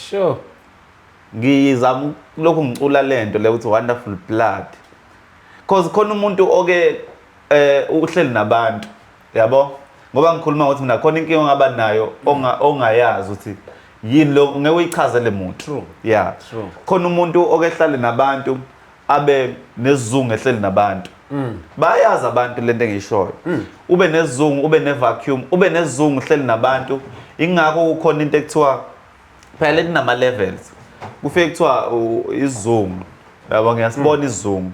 Ngizama lokhu ngicula lento le ukuthi "Wonderful blood," cause khona umuntu oke uhleli nabantu, yabo, ngoba ngikhuluma ukuthi mina khona inkinga ongaba nayo ongayazi ukuthi yini lo, ngeke uyichazele muntu. True. Yeah. True. Khona umuntu oke hlale nabantu. Abe nesizungu ehleli nabantu. Bayazi abantu lento engiyishoyo. Ube nesizungu, ube ne-vacuum, ube nesizungu uhleli nabantu. Ingakho kukhona into ekuthiwa phela kunama levels. Kufike kuthiwa isizungu. Yabo, ngiyasibona isizungu.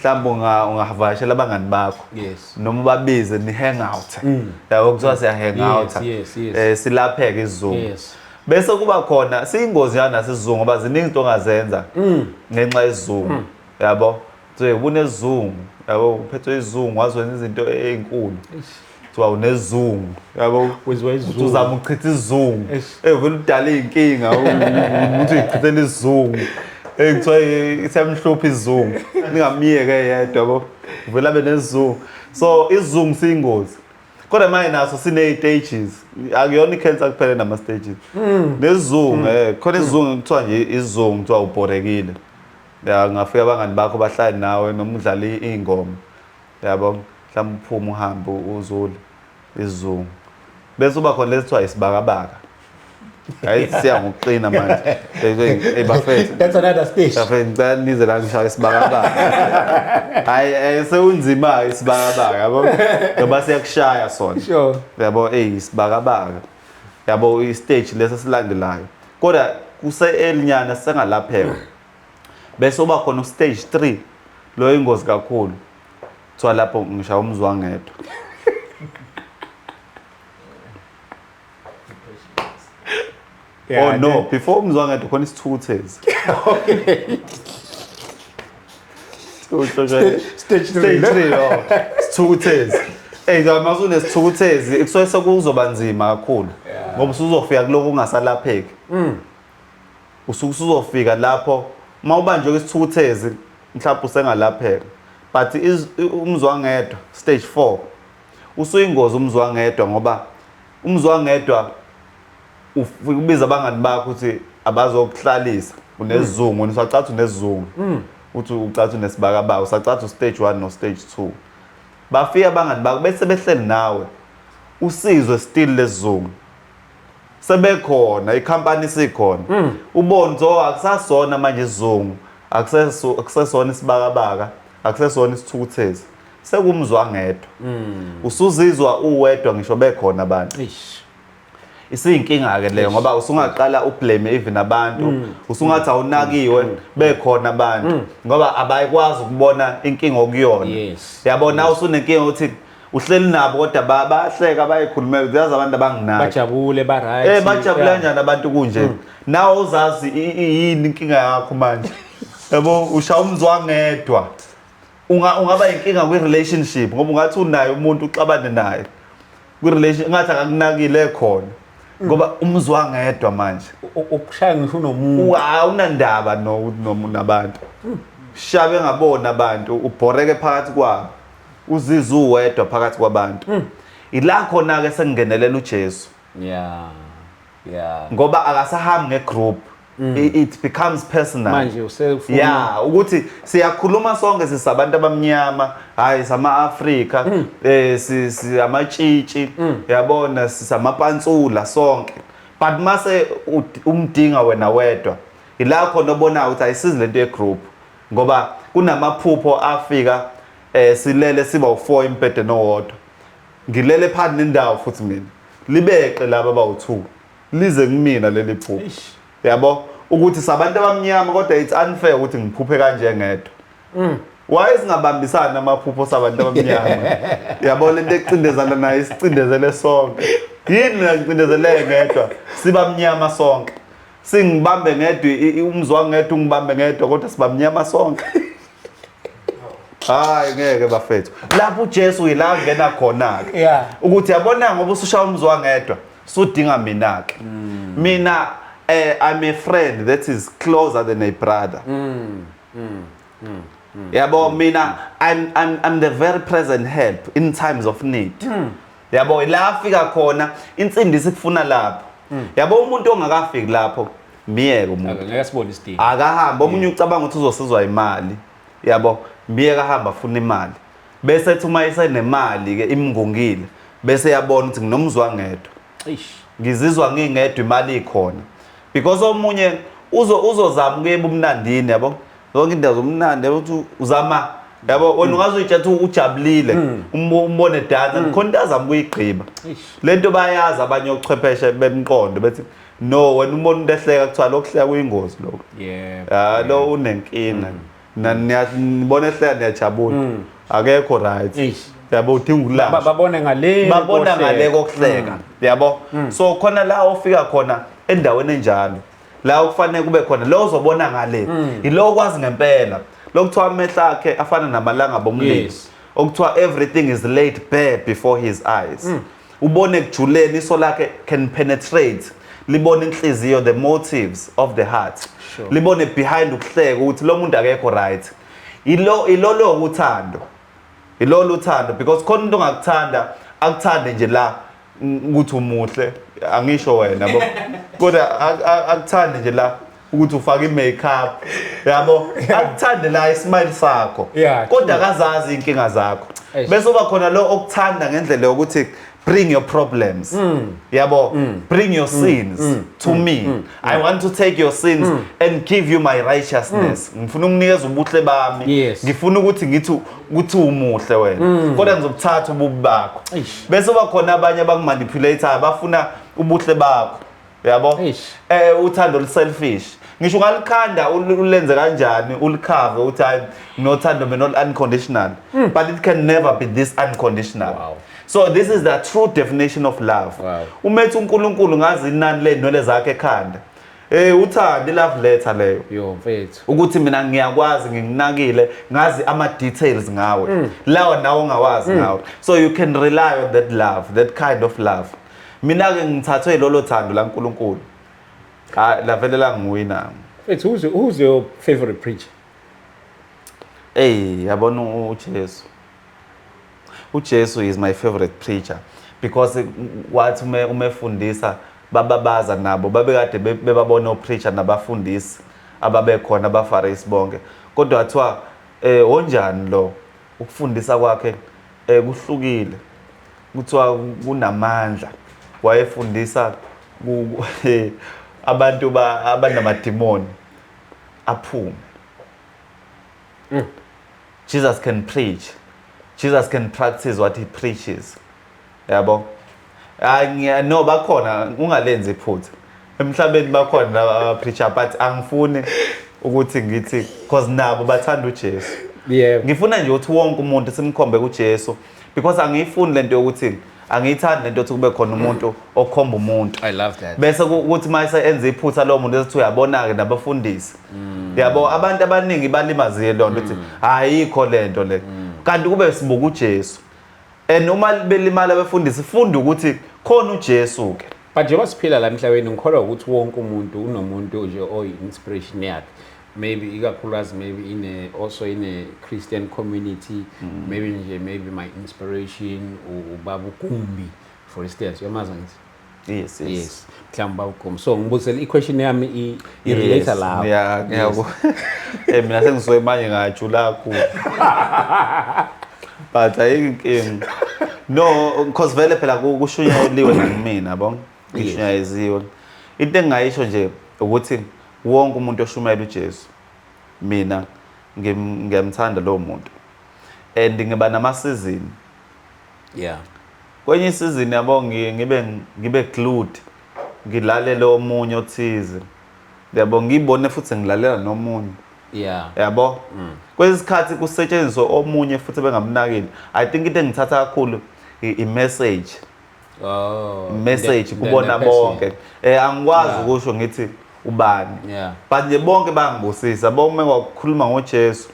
Mhlawumbe ungavakashela abangani bakho. Noma ubabize ni hang out. Yabo, kuthiwa siya hang out. Silapheke isizungu. Bese kuba khona siyingozi yana isizungu ngoba ziningi izinto ongazenza ngenxa yesizungu. Yabo? Kuthiwe unesizungu, yabo, uphethwe isizungu wazenza izinto ezinkulu. Kuthiwa unesizungu, yabo. Wenziwa isizungu. Uzama ukuchitha isizungu. Eish. Vele udala iy'nkinga ukuthi uyichithela isizungu. Kuthiwa siyamhlupha isizungu. Ningamyeke eyedwa, yabo. Uvele abe nesizungu. So isizungu siyingozi. Kodwa manje naso sine-stages. Akuyona i-cancer kuphela nama-stages. Nesizungu, khona isizungu kuthiwa nje isizungu kuthiwa ubhorekile. Ya, ngafika abangani bakho bahlale nawe noma udlala iy'ngoma. Yabo, mhlawumbe uphume uhambe uzule isizungu. Bese uba khona lesi kuthiwa isibakabaka. Hayi, siya ngokuqina manje. Hey bafethu. That's another stage. Bafethu, ngicela nize la ngishaya isibakabaka. Hayi, sewunzima isibakabaka, yabo. Ngoba siyakushaya sona. Yabo, isibakabaka. Yabo, i-stage leso silandelayo. Kodwa kuse elinyana sengalapheka. Bese uba khona u-stage 3. Lo ingozi kakhulu. Kuthiwa lapho ngishaya umzwangedwa. Oh no, before umzwangedwa khona isithukuthezi. Okay. Stage 3. Stage 3, oh. Isithukuthezi. Hey, mase unesithukuthezi, kusuke sekuzoba nzima kakhulu. Ngoba usuzofika kuloko ungasalapheki. Usuke usuzofika lapho uma ubanjwe isithukuthezi mhlawumbe usengalapheka. But umzwangedwa stage 4 usuyingozi umzwangedwa ngoba umzwangedwa ubiza abangani bakho ukuthi abazokuhlalisa unesizungu, usacatha unesizungu. Uthi ucatha unesibakabaka, usacatha stage 1 no stage 2. Bafika abangani bakho bese behleli nawe. Usizwe still lesizungu. Sebekhona ikhampani isikhona. Ubone ukuthi akusasona manje isizungu, akusesona isibakabaka, akusesona isithukuthezi. Sekumzwangedwa. Usuzizwa uwedwa ngisho bekhona abantu. Isiyinkinga ke leyo ngoba usungaqala ublame even abantu, usungathi awunakiwe bekhona abantu ngoba abayikwazi ukubona inkinga okuyona. Yabona usunenkinga ukuthi uhleli nabo kodwa bahleka bayikhulumela, uyazi abantu abanginaki. Bajabule ba right. Bajabule kanjani abantu kunje? Nawe uzazi yini inkinga yakho manje. Yabo, ushaya umzwangedwa. Ungaba inkinga kwi relationship ngoba ungathi unaye umuntu uxabane naye. Kwi relation ngathi akakunakile khona. Ngoba umzwangedwa manje. Ukushaya ngisho unomuntu. Awunandaba nabantu. Shabe ngabona abantu, ubhoreke phakathi kwabo. Uzizwe uwedwa phakathi kwabantu. Ila khona ke sengingenelela uJesu. Yeah. Yeah. Ngoba akasahambi ngegroup. It becomes personal. Manje usefuna. Yeah, ukuthi siyakhuluma sonke sisabantu abamnyama, hayi sama Africa, si amatshitshi, yabona sisamapantsula sonke. But mase umdinga wena wedwa, ila khona obona ukuthi ayisizi lento yegroup ngoba kunamaphupho afika silele siba u4 embhedeni owodwa. Ngilele phakathi nendawo futhi mina. Libeqe laba abawu2. Lize kumina leli phupho. Yabo, ukuthi sabantu abamnyama kodwa it's unfair ukuthi ngiphuphe kanje ngedwa. Why singabambisana amaphupho sabantu abamnyama? Yabo, lento ecindezana nayo isicindezele sonke. Yini mina ngicindezele ngedwa? Sibamnyama sonke. Singibambe ngedwa umzwangedwa ungibambe ngedwa kodwa sibamnyama sonke. Hayi ngeke bafethu. Lapho uJesu yila ngena khona ke. Ukuthi yabona ngoba usushaya umzwangedwa, sudinga mina ke. Mina I'm a friend that is closer than a brother. Yabo, mina I'm the very present help in times of need. Yabo, la afika khona insindiso ikufuna lapho. Yabo, umuntu ongakafiki lapho miyeke umuntu. Ngeke sibone isidingo. Akahambe, omunye ucabanga ukuthi uzosizwa imali. Yabo, miyeke ahamba afuna imali. Bese ethi uma esenemali ke imngungile, bese yabona ukuthi nginomzwangedwa. Ngizizwa ngingedwa imali ikhona. Because omunye uzozama ukuyeba umnandini, yabo. Zonke indawo zomnandi, yabo, ukuthi uzama, yabo, wena ungazuyitshela ukuthi ujabulile, umbone dansa, khona into azama ukuyigqiba. Lento bayazi abanye ochwepheshe bemqondo, bethi no, wena umbona umuntu ehleka, kuthiwa lokuhleka kuyingozi lokho. Ah, lo unenkinga. Nibona ehleka niyajabula, akekho right. Yabo, udinga ukulashwa. Babone ngale Babona ngale kohleka. Kokuhleka, yabo. So khona la ofika khona endaweni enjalo la okufanele kube khona lo uzobona ngale, yilo okwazi ngempela lokuthiwa amehlo akhe afana namalanga bomlilo, okuthiwa everything is laid bare before his eyes. Ubone kujuleni, iso lakhe can penetrate, libone inhliziyo, the motives of the heart. Libone behind ukuhleka ukuthi lo muntu akekho right. Ilo lo uthando, ilolo uthando, because khona umuntu ongakuthanda, akuthande nje la ukuthi umuhle, angisho wena, yabo, kodwa akuthande nje la ukuthi ufake i-makeup, yabo, akuthande la ismile sakho, kodwa akazazi inkinga zakho. Bese uba khona lo okuthanda ngendlela yokuthi bring your problems, yabo, bring your sins to me. I want to take your sins and give you my righteousness. Ngifuna ukunikeza ubuhle bami. Ngifuna ukuthi ngithi ukuthi umuhle wena, kodwa ngizobuthatha ububi bakho. Bese uba khona abanye abakumanipulate, bafuna ubuhle bakho, yabo. Uthando oluselfish, ngisho ungalikhanda ulenze kanjani, ulikhave uthi hayi, nginothando mina olu unconditional, but it can never be this unconditional. So this is the true definition of love. Umethi uNkulunkulu ngazi inani ley'nwele zakhe ekhanda. Uthando, i-love letter leyo. Yo mfethu. Ukuthi mina ngiyakwazi, ngikunakile, ngazi ama-details ngawe lawa nawe ongawazi ngawe. So you can rely on that love, that kind of love. Mina-ke ngithathwe lolo thando laNkulunkulu. Hayi, lavele langiwina. Mfethu, who's your favorite preacher? Ey, yabona uJesu. uJesu is my favorite preacher because wathi uma efundisa bababaza nabo, babekade bebabona opreacher nabafundisi ababekhona, abafarisi bonke, kodwa wathiwa onjani lo, ukufundisa kwakhe kuhlukile, kuthiwa kunamandla. Wayefundisa abantu abanamadimoni aphume. Jesus can preach. Jesus can practice what he preaches. Yabo? Hayi, no, bakhona, ungalenzi iphutha. Emhlabeni bakhona laba abapreacher, but angifuni ukuthi ngithi because nabo bathanda uJesu. Ngifuna nje ukuthi wonke umuntu simkhombe kuJesu, because angiyifuni lento yokuthi, angiyithandi lento yokuthi kube khona umuntu okhomba umuntu. I love that. Bese ukuthi mase enza iphutha lo muntu ethi uyabona ke nabafundisi. Yabo, abantu abaningi balimazile lonto ukuthi ayikho lento le. Kanti kube sibuka uJesu. And uma belimala abefundisi, funda ukuthi khona uJesu ke. But njengoba siphila la emhlabeni, ngikholwa ukuthi wonke umuntu unomuntu nje oyi-inspiration yakhe, maybe ikakhulukazi maybe in a, also in a Christian community. Maybe nje, maybe my inspiration ubaba uGumbi, for instance, uyamazi ngithi? Yes. Yes, mhlawumbe ubaba uGumbi. So ngibuzela i-question yami i-relate lapho. Yeah, ngiyabo. Mina sengisuke manje ngajula kakhulu. But ayikho inkinga. No, because vele phela kushunyayeliwe nakimina, yabo. Ngishunyayeliwe. Into engingayisho nje ukuthi wonke umuntu oshumayela uJesu, mina ngiyamthanda lowo muntu. And ngiba nama season. Kwenye isizini, yabo, ngibe glued, ngilalele omunye othize. Yabo, ngibone futhi ngilalela nomunye. Yabo, kwesikhathi kusetshenziswa omunye futhi bengamnakile. I think into engithatha kakhulu i-message. Message kubona the person. bonke. Angikwazi ukusho ngithi ubani. But nje bonke bangibusisa, bonke ngokukhuluma ngoJesu.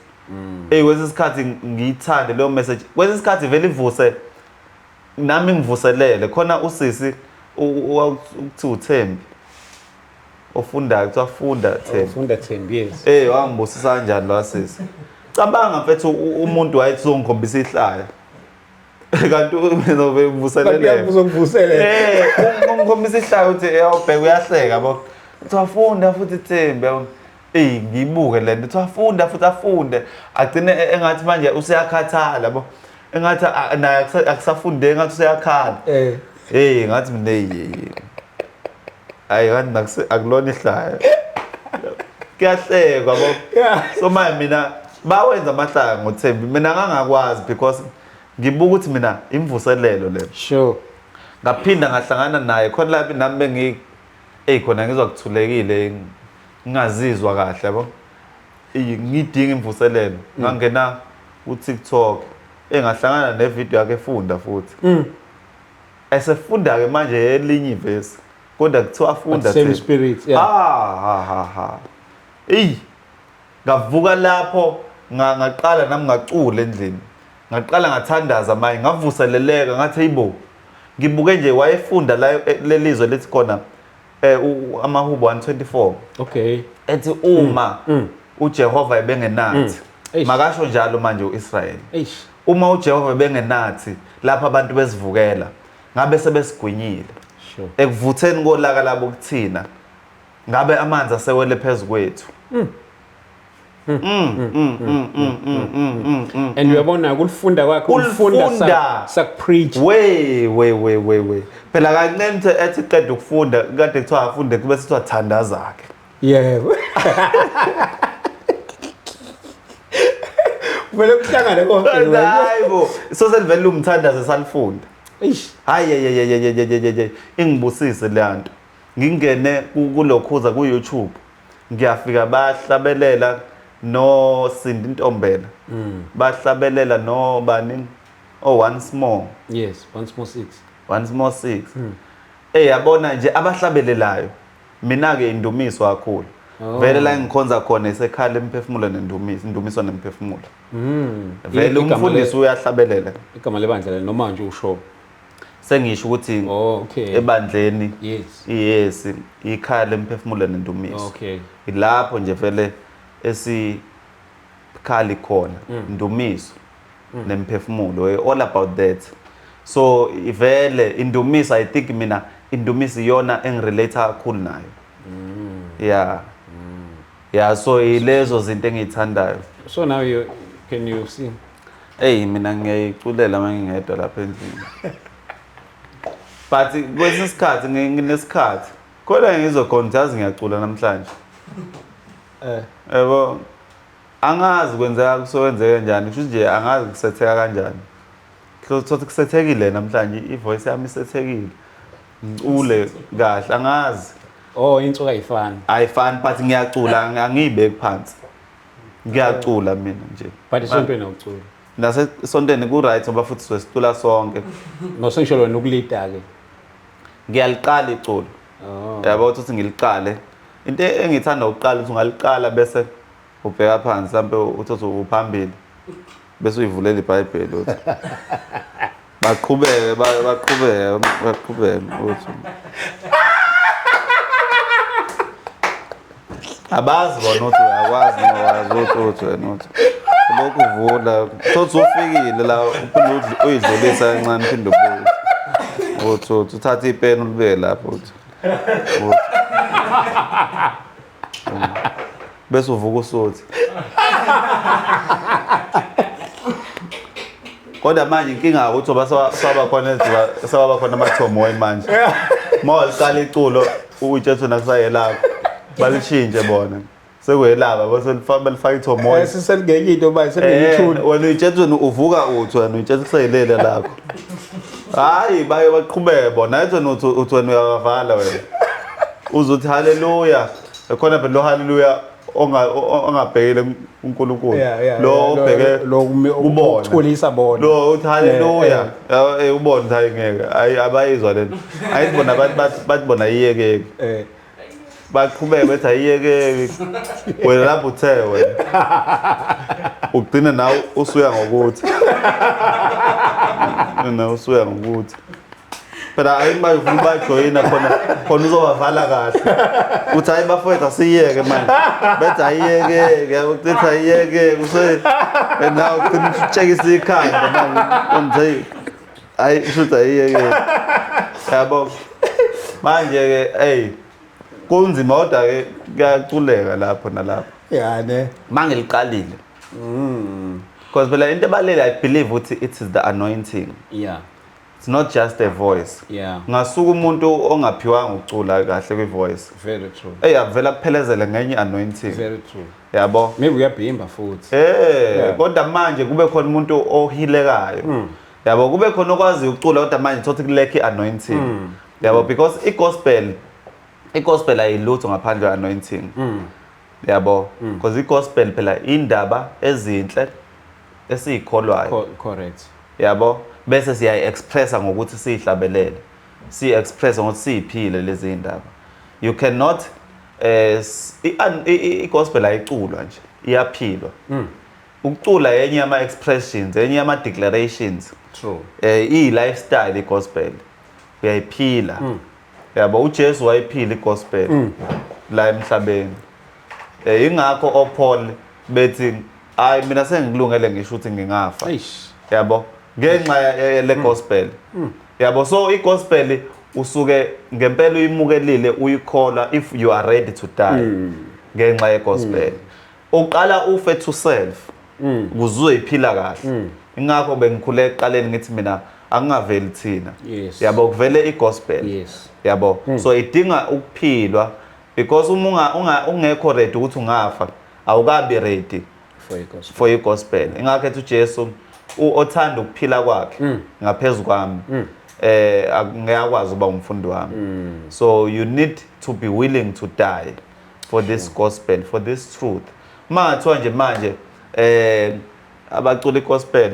Kwesinye isikhathi ngiyithande leyo message. Kwesinye isikhathi vele ivuse nami, ngivuselele. Khona usisi ukuthiwa uThembi, ofundayo, kuthiwa Funda Thembi. Funda Thembi, yes. Wangibusisa kanjani lo sisi? Cabanga mfethu, umuntu wayethi uzongikhombisa ihlaya. Kanti uzobe mvuselele. Uzokuvuselela. Ungikhombisa ihlaya, uthi eyawubheka, uyahleka, yabo. Kuthiwa funda futhi Thembi, yabo. Ngiyibuke le nto, kuthiwa funda futhi, afunde. Agcine engathi manje useyakhathala, yabo. Engathi naye akusafundeki, ngathi useyakhala. Ngathi mina, hey. Hayi, ngathi akulona ihlaya. Kuyahlekwa yabo. So manje mina bawenza amahlaya ngoThembi, mina ngangakwazi because ngibuka ukuthi mina imvuselelo le. Sure. Ngaphinda ngahlangana naye khona lapho nami bengi ey khona ngizwa kuthulekile ngingazizwa kahle yabo. Ngidinga imvuselelo. Ngangena ku-TikTok engahlangana nevideo yakhe efunda futhi. Esefunda ke manje elinye ivesi. Kodwa kuthiwa funda same spirit, yeah. Ha ha ha ha. Ey ngavuka lapho ngaqala nami ngacula endlini. Ngaqala ngathandaza manje ngavuseleleka ngathi hayibo. Ngibuke nje wayefunda la lelizwe lithi khona amahubo 124. Okay. Ethi uma uJehova ebengenathi. Makasho njalo manje uIsrael. Uma uJehova ebengenathi lapha abantu besivukela ngabe sebesigwinyile. Sure. Ekuvutheni kolaka labo kuthina ngabe amanzi asewele phezukwethu. And uyabona kulifunda kwakhe ulifunda sakupreach. We we we we we. Phela kancane ethi qeda ukufunda kade kuthiwa afunde kube sithiwa thandaza ke. Yebo. Vele kuhlangane konke. Hayibo, so selivele umthandazo salifunda. Eish. Hayi ingibusise le nto. Ngingene kulokhuza ku YouTube. Ngiyafika bahlabelela no Cindy Ntombela. Bahlabelela no bani oh once more. Yes, once more 6. Once more 6. Eh yabona nje abahlabelelayo. Mina ke indumiso kakhulu. Vele la ngikhonza khona isekhala emphefumulo nendumiso, indumiso nemphefumulo. Vele umfundisi uyahlabelela. Igama lebandla noma nje usho. Sengisho ukuthi okay. Ebandleni. Yes. Yes, ikhaya lemphefumulo nendumiso. Okay. Ilapho nje vele esikhali khona indumiso nemphefumulo, all about that. So vele indumiso I think mina indumiso iyona engirelate kakhulu nayo. Yeah. Yeah, so ilezo zinto engiyithandayo. So now you can you sing? Hey mina ngiyayiculela mangingedwa lapha endlini. But kwesinye isikhathi nginesikhathi. Kodwa ngizokhona yazi ngiyacula namhlanje. Yebo angazi kwenzeka kusowenzeka kanjani, kusho nje angazi kusetheka kanjani. Kuzothi kusethekile namhlanje ivoice yami isethekile. Ngicule kahle angazi. Oh insuka ayifani. Ayifani but ngiyacula angiyibeki phansi. Ngiyacula mina nje. But isontweni awuculi. Nasesontweni ku right ngoba futhi sesicula sonke. No sengisho wena ukulida ke. Ngiyaliqala iculo. Yabo uthi ngiliqale. Into engithanda ukuqala ukuthi ungaliqala bese ubheka phansi mhlambe uthi uphambili. Bese uyivulela iBhayibheli uthi. Baqhubeke baqhubeke baqhubeke uthi. Abazi bona uthi uyakwazi noma wazi uthi wena uthi. Lokhu uvula thothi ufikile la uphinde uyidlulisa kancane uphinde ubuye. Uthi uthatha ipeni ulibeke lapho uthi. Bese uvuka usuthi. Kodwa manje inkinga ukuthi saba khona saba khona amathomoyi manje. Mawuliqala iculo uyitshethe nakusayelakho. Balishintshe bona. Sekuyelaba bese balifaka ithomoyi. Seselingeke into manje selingeyithuni. Wena uyitshethe uvuka uthi wena uyitshethe kusayelele lakho. Hayi baye baqhubeke bona. Ayithi wena uthi wena uyabavala wena. Uzothi haleluya. Khona phela lo haleluya ongabhekile uNkulunkulu. Lo obheke lo ukuthulisa bona. Lo uthi haleluya. Ubona ukuthi hayi ngeke. Hayi abayizwa lento. Ayithi bona bathi bona iyekeke. Baqhubeke bethi ayiyekeke. Wena lapho uthe wena. Ugcina nawe usuya ngokuthi. Wena usuya ngokuthi. Phela ayi bayifuna bajoyina khona khona uzobavala kahle. Uthi hayi bafowethu asiyeke manje. Bethi ayiyeke, uthi ayiyeke use nawe ugcina utshekisa ikhanda manje. Uthi hayi shuthi ayiyeke. Yabo. Manje ke hey kunzima kodwa ke kuyaculeka lapho nalapho. Yeah ne. Mangiliqalile. Because phela into ebalele I believe ukuthi it is the anointing. Yeah. It's not just a voice. Ngasuka umuntu ongaphiwanga ukucula kahle kwi-voice. Very true. Eyi, avela kuphelezele ngenye i-anointing. Very true. Yabo. Maybe uyabhimba futhi. Kodwa manje kube khona umuntu ohilekayo. Yabo, kube khona okwaziyo ukucula kodwa manje thothi kulekho i-anointing. Yabo, because i-gospel ayilutho ngaphandle kwe-anointing. Yabo, because i-gospel phela indaba ezinhle esiyikholwayo. Correct. Yabo, bese siyayi-expressa ngokuthi siyihlabelele, siyi-expressa ngokuthi siyiphile lezi ndaba. You cannot i-gospel ayiculwa nje, iyaphilwa. Ukucula yenye yama-expressions, enye yama-declarations. True. Iyi-lifestyle i-gospel, uyayiphila. Yabo, uJesu wayiphila i-gospel la emhlabeni. Ingakho oPaul bethi hayi, mina sengikulungele ngisho ukuthi ngingafa. Eish. Yabo, ngenxa le gospel. Yabo, so i-gospel usuke ngempela uyimukelile, uyikholwa, if you are ready to die ngenxa ye-gospel. Uqala ufe to self ukuze uzoyiphila kahle. Ingakho bengikhule ekuqaleni ngithi mina akungaveli thina. Yabo, kuvele i-gospel. Yabo, so idinga ukuphilwa because uma ungekho ready ukuthi ungafa, awukabi ready for i-gospel. For i-gospel. Ingakho ethi uJesu othanda ukuphila kwakhe ngaphezulu kwami angiyakwazi ukuba umfundi wami. So you need to be willing to die for this gospel, for this truth. Mangathiwa nje manje abacula i-gospel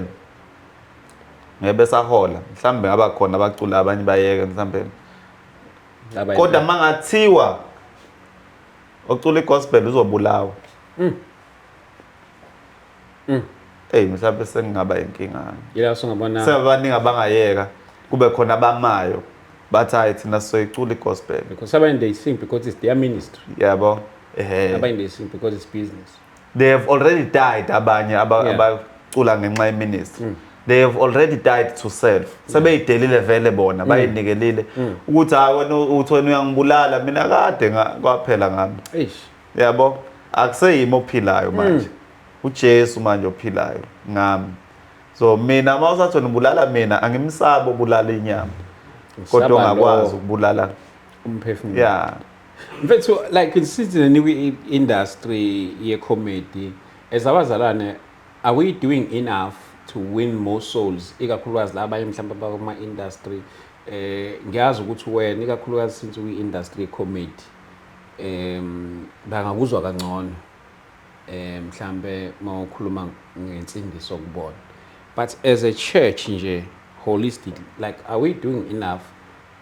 ngebe sahola, mhlambe ngaba khona abacula abanye bayeke mhlambe, kodwa mangathiwa ocula i-gospel uzobulawa, hey, mhlawumbe sengingaba inkinga. Ila songabona. Sebaningi abangayeka, kube khona abamayo bathi hayi, thina sizoyicula i-gospel. Because abanye they sing because it's their ministry. Yabo, ehe. Abanye they sing because it's business. They have already died abanye abacula ngenxa ye-ministry. They have already died to self, sebeyidelile vele bona, bayinikelile ukuthi hayi, wena uthi wena uyangibulala, mina kade kwaphela ngami. Eish. Yabo, akuseyimi ophilayo manje, uJesu manje ophilayo ngami. So mina uma usathi wena ubulala mina, angimsabi obulala inyama, kodwa Usaba ongakwazi lo ukubulala umphefumulo. Yeah. Mfethu, like sithi kwi-industry ye-comedy, as abazalwane, are we doing enough to win more souls, ikakhulukazi labanye mhlawumbe abakuma-industry? Ngiyazi ukuthi wena ikakhulukazi since ukwi-industry ye-comedy bangakuzwa kangcono mhlambe mawukhuluma ngensindiso kubona, but as a church nje holistic, like, are we doing enough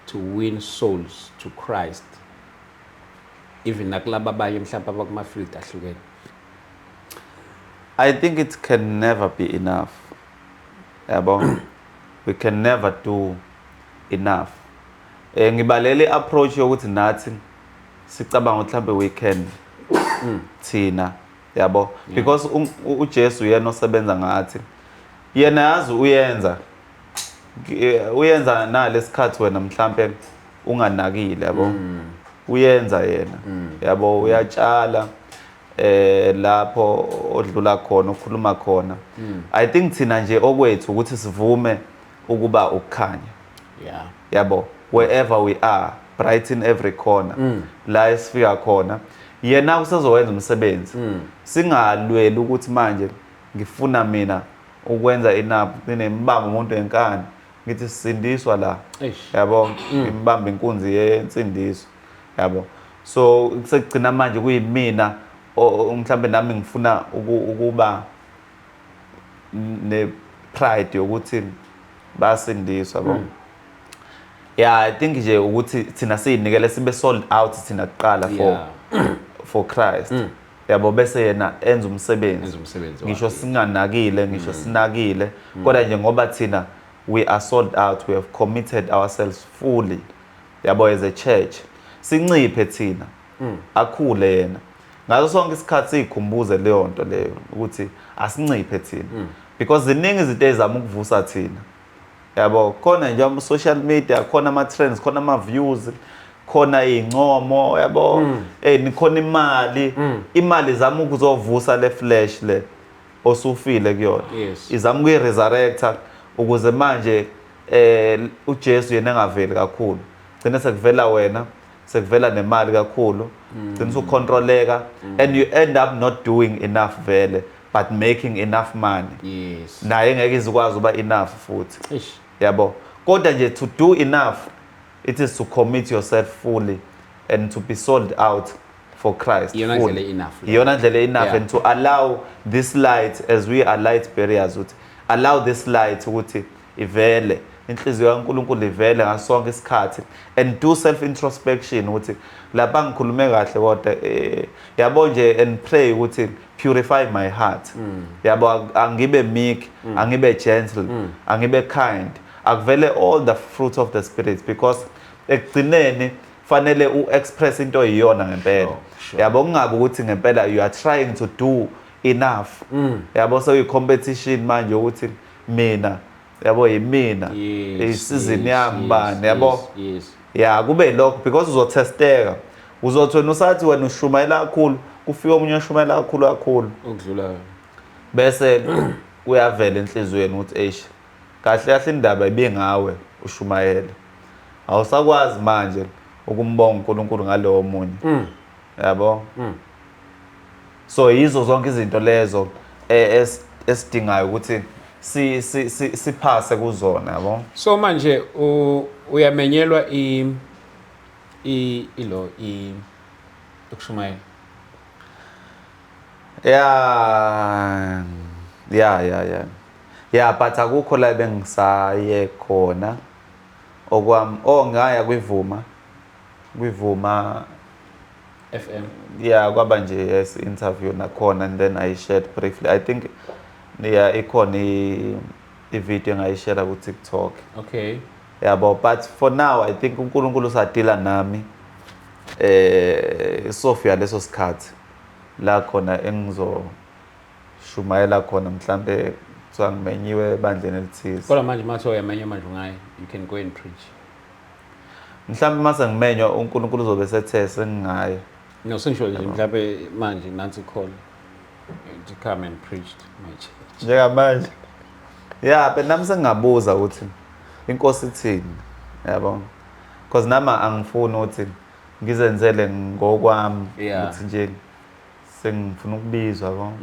to win souls to Christ, even nakulaba abanye mhlawumbe abakuma-field ahlukene? I think it can never be enough. Yabo, we can never do enough. Ngibalele approach yokuthi nathi sicabanga ukuthi mhlambe we can thina, yabo, because uJesu uyena osebenza ngathi. Yena yazi uyenza. Uyenza nalesikhathi wena mhlambe unganakile, yabo. Uyenza yena. Yabo, uyatshala lapho odlula khona, ukhuluma khona. I think thina nje okwethu ukuthi sivume ukuba ukukhanya. Yabo, wherever we are, brighten every corner la esifika khona. Yena usezowenza umsebenzi. Singalweli ukuthi manje ngifuna mina ukwenza enough, ngimbamba umuntu enkani ngithi sisindiswa la. Eish. Yabo, ngimbamba inkunzi yensindiso, yabo. So sekugcina manje kuyimina mhlambe nami ngifuna ukuba ne pride yokuthi basindiswa, yabo. Yeah, I think nje ukuthi thina siyinikele, sibe sold out thina kuqala for Christ, yabo, bese yena enza umsebenzi. Enza umsebenzi Ngisho wakhe. singanakile, ngisho sinakile, kodwa nje ngoba thina we are sold out, we have committed ourselves fully, yabo, as a church, sinciphe thina, akhule yena. Ngaso sonke isikhathi siyikhumbuze leyo nto leyo ukuthi asinciphe thina, because ziningi izinto ezizama ukuvusa thina, yabo. Khona nje ama social media, khona ama trends, khona ama views, khona incomo, yabo, nikhona imali. Imali izama ukuzovusa le flesh le osufile kuyona. Izama ukuyiresurrecta ukuze manje uJesu yena engaveli kakhulu, gcina sekuvela wena, sekuvela nemali kakhulu, gcina usucontroleka and you end up not doing enough vele but making enough money. Naye ngeke izikwazi uba enough futhi. Yabo, kodwa nje to do enough, it is to commit yourself fully and to be sold out for Christ. Iyona fully. ndlela enough leyo. Iyona ndlela enough. And to allow this light, as we are light bearers, ukuthi allow this light ukuthi ivele inhliziyo kaNkulunkulu ivele ngaso sonke isikhathi and do self introspection ukuthi lapha ngikhulume kahle kodwa yabo nje, and pray ukuthi purify my heart, yabo, angibe meek, angibe gentle, angibe kind, akuvele all the fruits of the Spirit, because ekugcineni fanele u-express into iyona ngempela. Yabo, kungabi ukuthi ngempela you are trying to do enough, yabo, so i-competition manje ukuthi mina, yabo, yimina, isizini yami bani, yabo. Ya, kube lokho because uzothesteka, uzothi wena usathi wena ushumayela kakhulu, kufika omunye oshumayela kakhulu kakhulu okudlula. Bese kuyavela enhliziyweni ukuthi eish, kahle kahle indaba ibingawe ushumayela, awusakwazi manje ukumbonga uNkulunkulu ngalowo munye, yabo. So yizo zonke izinto lezo esidingayo ukuthi si si siphase kuzona, yabo. So manje uyamenyelwa i i ilo i ukushumayela? Yeah, but akukho la bengisaye khona okwami. Oh, ngaya kwiVuma FM. Yeah, kwaba nje, yes, interview nakhona and then I shared briefly, I think. Yeah, ikhona i-video engayishare ku TikTok. Yabo, but for now I think uNkulunkulu usadila nami, sofika leso sikhathi la khona engizo shumayela khona, mhlambe kuthiwa ngimenyiwe ebandleni elithize. Kodwa manje mathiwa uyamenywa manje, ungayi, you can go and preach? Mhlambe mase ngimenywa, uNkulunkulu uzobe sethe sengingaye. No, sengisho nje mhlawumbe manje nansi call to come and preach to my church. Njengamanje, ya, but nami sengingabuza ukuthi inkosi ithini, yabo, because nami angifuni ukuthi ngizenzele ngokwami ukuthi nje sengifuna ukubizwa, yabo.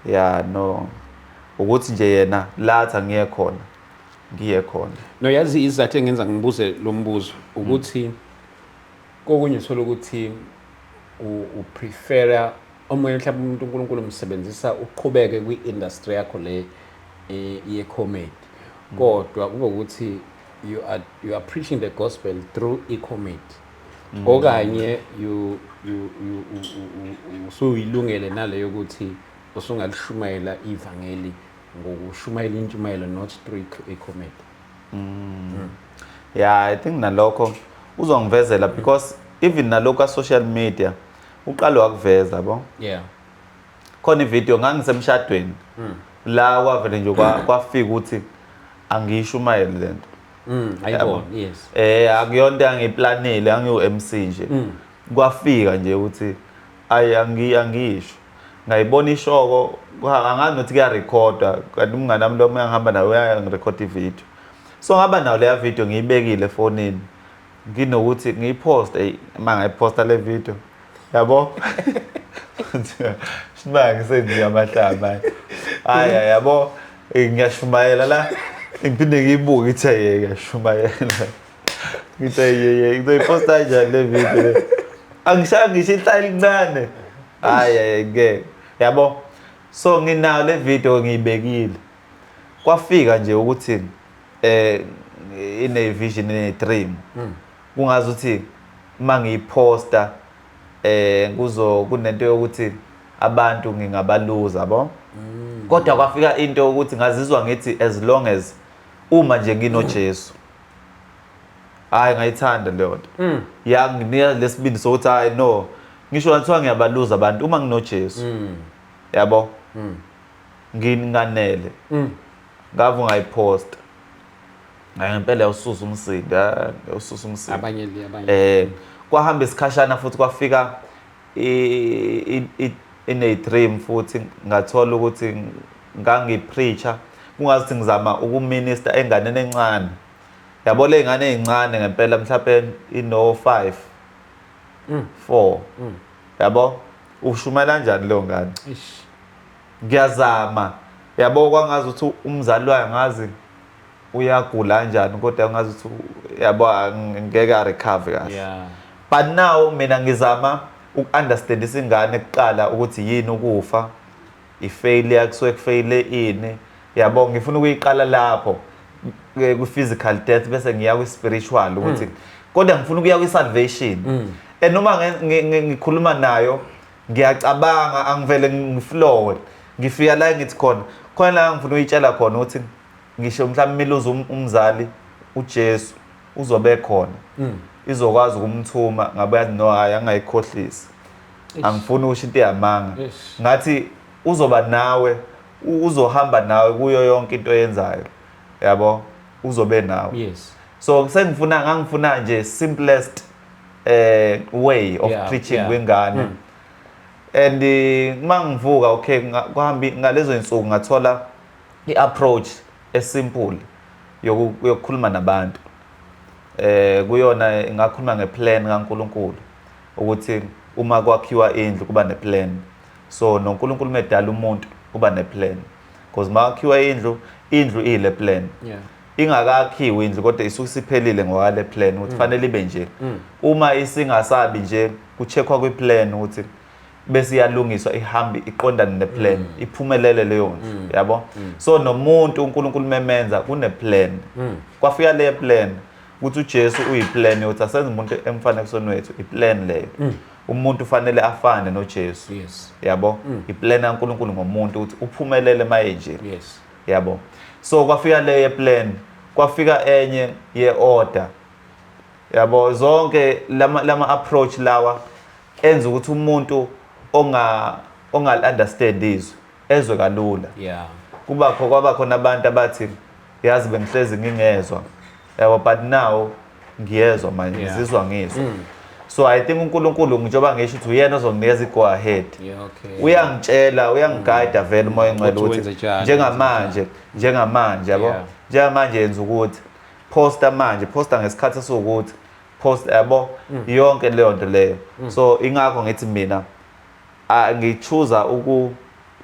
Ya, no, ukuthi nje yena lathi angiye khona, ngiye khona. No, yazi izathu engenza ngibuze lo mbuzo ukuthi kokunye uthola ukuthi uprefera omunye mhlawumbe umuntu uNkulunkulu umsebenzisa uqhubeke kwi-industry yakho le ye-comedy, kodwa kube ukuthi you are preaching the gospel through i-comedy, okanye you you you usuyilungele naleyo ukuthi usungalishumayela ivangeli ngokushumayela intshumayelo, not through i-comedy. Yeah, I think nalokho uzongivezela because even nalokho ka social media uqale wakuveza, yabo. Khona ivideo ngangisemshadweni la kwavele nje kwafika ukuthi angiyishumayele lento. Ayibona, yes. Akuyonto angiyiplanile, angiwu MC nje. Kwafika nje ukuthi ayi, angisho. Ngayibona ishoko, angazi nokuthi kuyarekhodwa, kanti umngane wami lo ngihamba naye uyangirekhoda ivideo. So ngaba nayo leya video, ngiyibekile efonini. Nginokuthi ngiyipost, ey, uma ngayiposta le video. Yabo? Shima ngisenziwa amahlaba. Hayi, yabo, ngiyashumayela la. Ngiphinde ngiyibuke ithi aye ngiyashumayela. Ngithi aye ngizoyiposta kanjani le video le? Angishaya ngisho inhlali elincane. Hayi, hayi, ngeke. Yabo? So nginayo le video, ngiyibekile. Kwafika nje ukuthi ine vision, ine dream. Kungazi ukuthi mangiyiposta kuzo kunento yokuthi abantu ngingabaluza, yabo. Kodwa kwafika into ukuthi ngazizwa ngithi as long as uma nje nginoJesu, hayi, ngayithanda leyo nto, yanginika lesibindi sokuthi hayi, no, ngisho ngathiwa ngiyabaluza abantu, uma nginoJesu, yabo, nginganele. Ngave ngayiposta, ngaye ngempela yawususa umsindo, yawususa umsindo. Abanye le abanye. Kwahamba isikhashana futhi kwafika ine dream futhi, ngathola ukuthi ngangipreacher, kungathi ngizama ukuminister enganeni encane. Yabo le ngane ezincane ngempela mhlawumbe ino 5 4. Yabo ushumela kanjani leyo ngane? Ngiyazama. Yabo kwangazi ukuthi umzali wayo ngazi uyagula kanjani kodwa ngazi ukuthi yabo ngeke a recover kahle. But now mina ngizama uku-understand isingane kuqala ukuthi yini ukufa, i-failure kusuke kufeyile ini. Yabo ngifuna ukuyiqala lapho kwi-physical death bese ngiya kwi-spiritual ukuthi kodwa ngifuna ukuya kwi-salvation. And noma ngikhuluma nayo ngiyacabanga angivele ngiflowe. Ngifika la ngithi khona khona la ngifuna uyitshela khona ukuthi ngisho mhlawumbe miluza umzali uJesu uzobe khona. Izokwazi ukumthuma ngabe yathi no hayi angayikhohlisi. Angifuni ukusho into yamanga. Ngathi uzoba nawe uzohamba nawe kuyo yonke into oyenzayo. Yabo uzobe nawe. Yes. So sengifuna ngangifuna nje simplest way of preaching kwingane. And mangivuka okay kuhambi ngalezo insuku ngathola i-approach esimple yokukhuluma nabantu. Kuyona ngakhuluma ngeplan kaNkuluNkulu ukuthi uma kwakhiwa indlu kuba neplan. So noNkulunkulu medala umuntu kuba neplan. Because makhiwa indlu, indlu iyile plan. Ingakakhiwi indlu kodwa isuke isiphelile ngokwale plan ukuthi fanele ibe nje. Uma isingasabi nje kucheckwa kwiplan ukuthi bese iyalungiswa ihambe iqondane neplan iphumelele leyo ndlu yabo. So nomuntu uNkulunkulu memenza kune plan. Kwafika le plan ukuthi uJesu uyiplan yokuthi asenze umuntu emfanekisweni wethu, iplan leyo. Umuntu ufanele afane noJesu. Yes. Yabo iplan kaNkulunkulu ngomuntu ukuthi uphumelele maye nje. Yes. Yabo. So kwafika le plan, kwafika enye ye order. Yabo zonke lama approach lawa enza ukuthi umuntu onga understand izwi ezwe kalula. Kubakho kwaba khona abantu abathi yazi bengihlezi ngingezwa. Yabo but now ngiyezwa manje ngizizwa ngizwa. So I think uNkulunkulu njengoba ngisho ukuthi uyena ozonginikeza i-go ahead. Uyangitshela, uyangiguide vele uMoya oNgcwele ukuthi njengamanje, njengamanje yabo. Njengamanje yenza ukuthi posta manje, posta ngesikhathi esiwukuthi, post yabo yonke leyo nto leyo. So ingakho ngithi mina ngichoose uku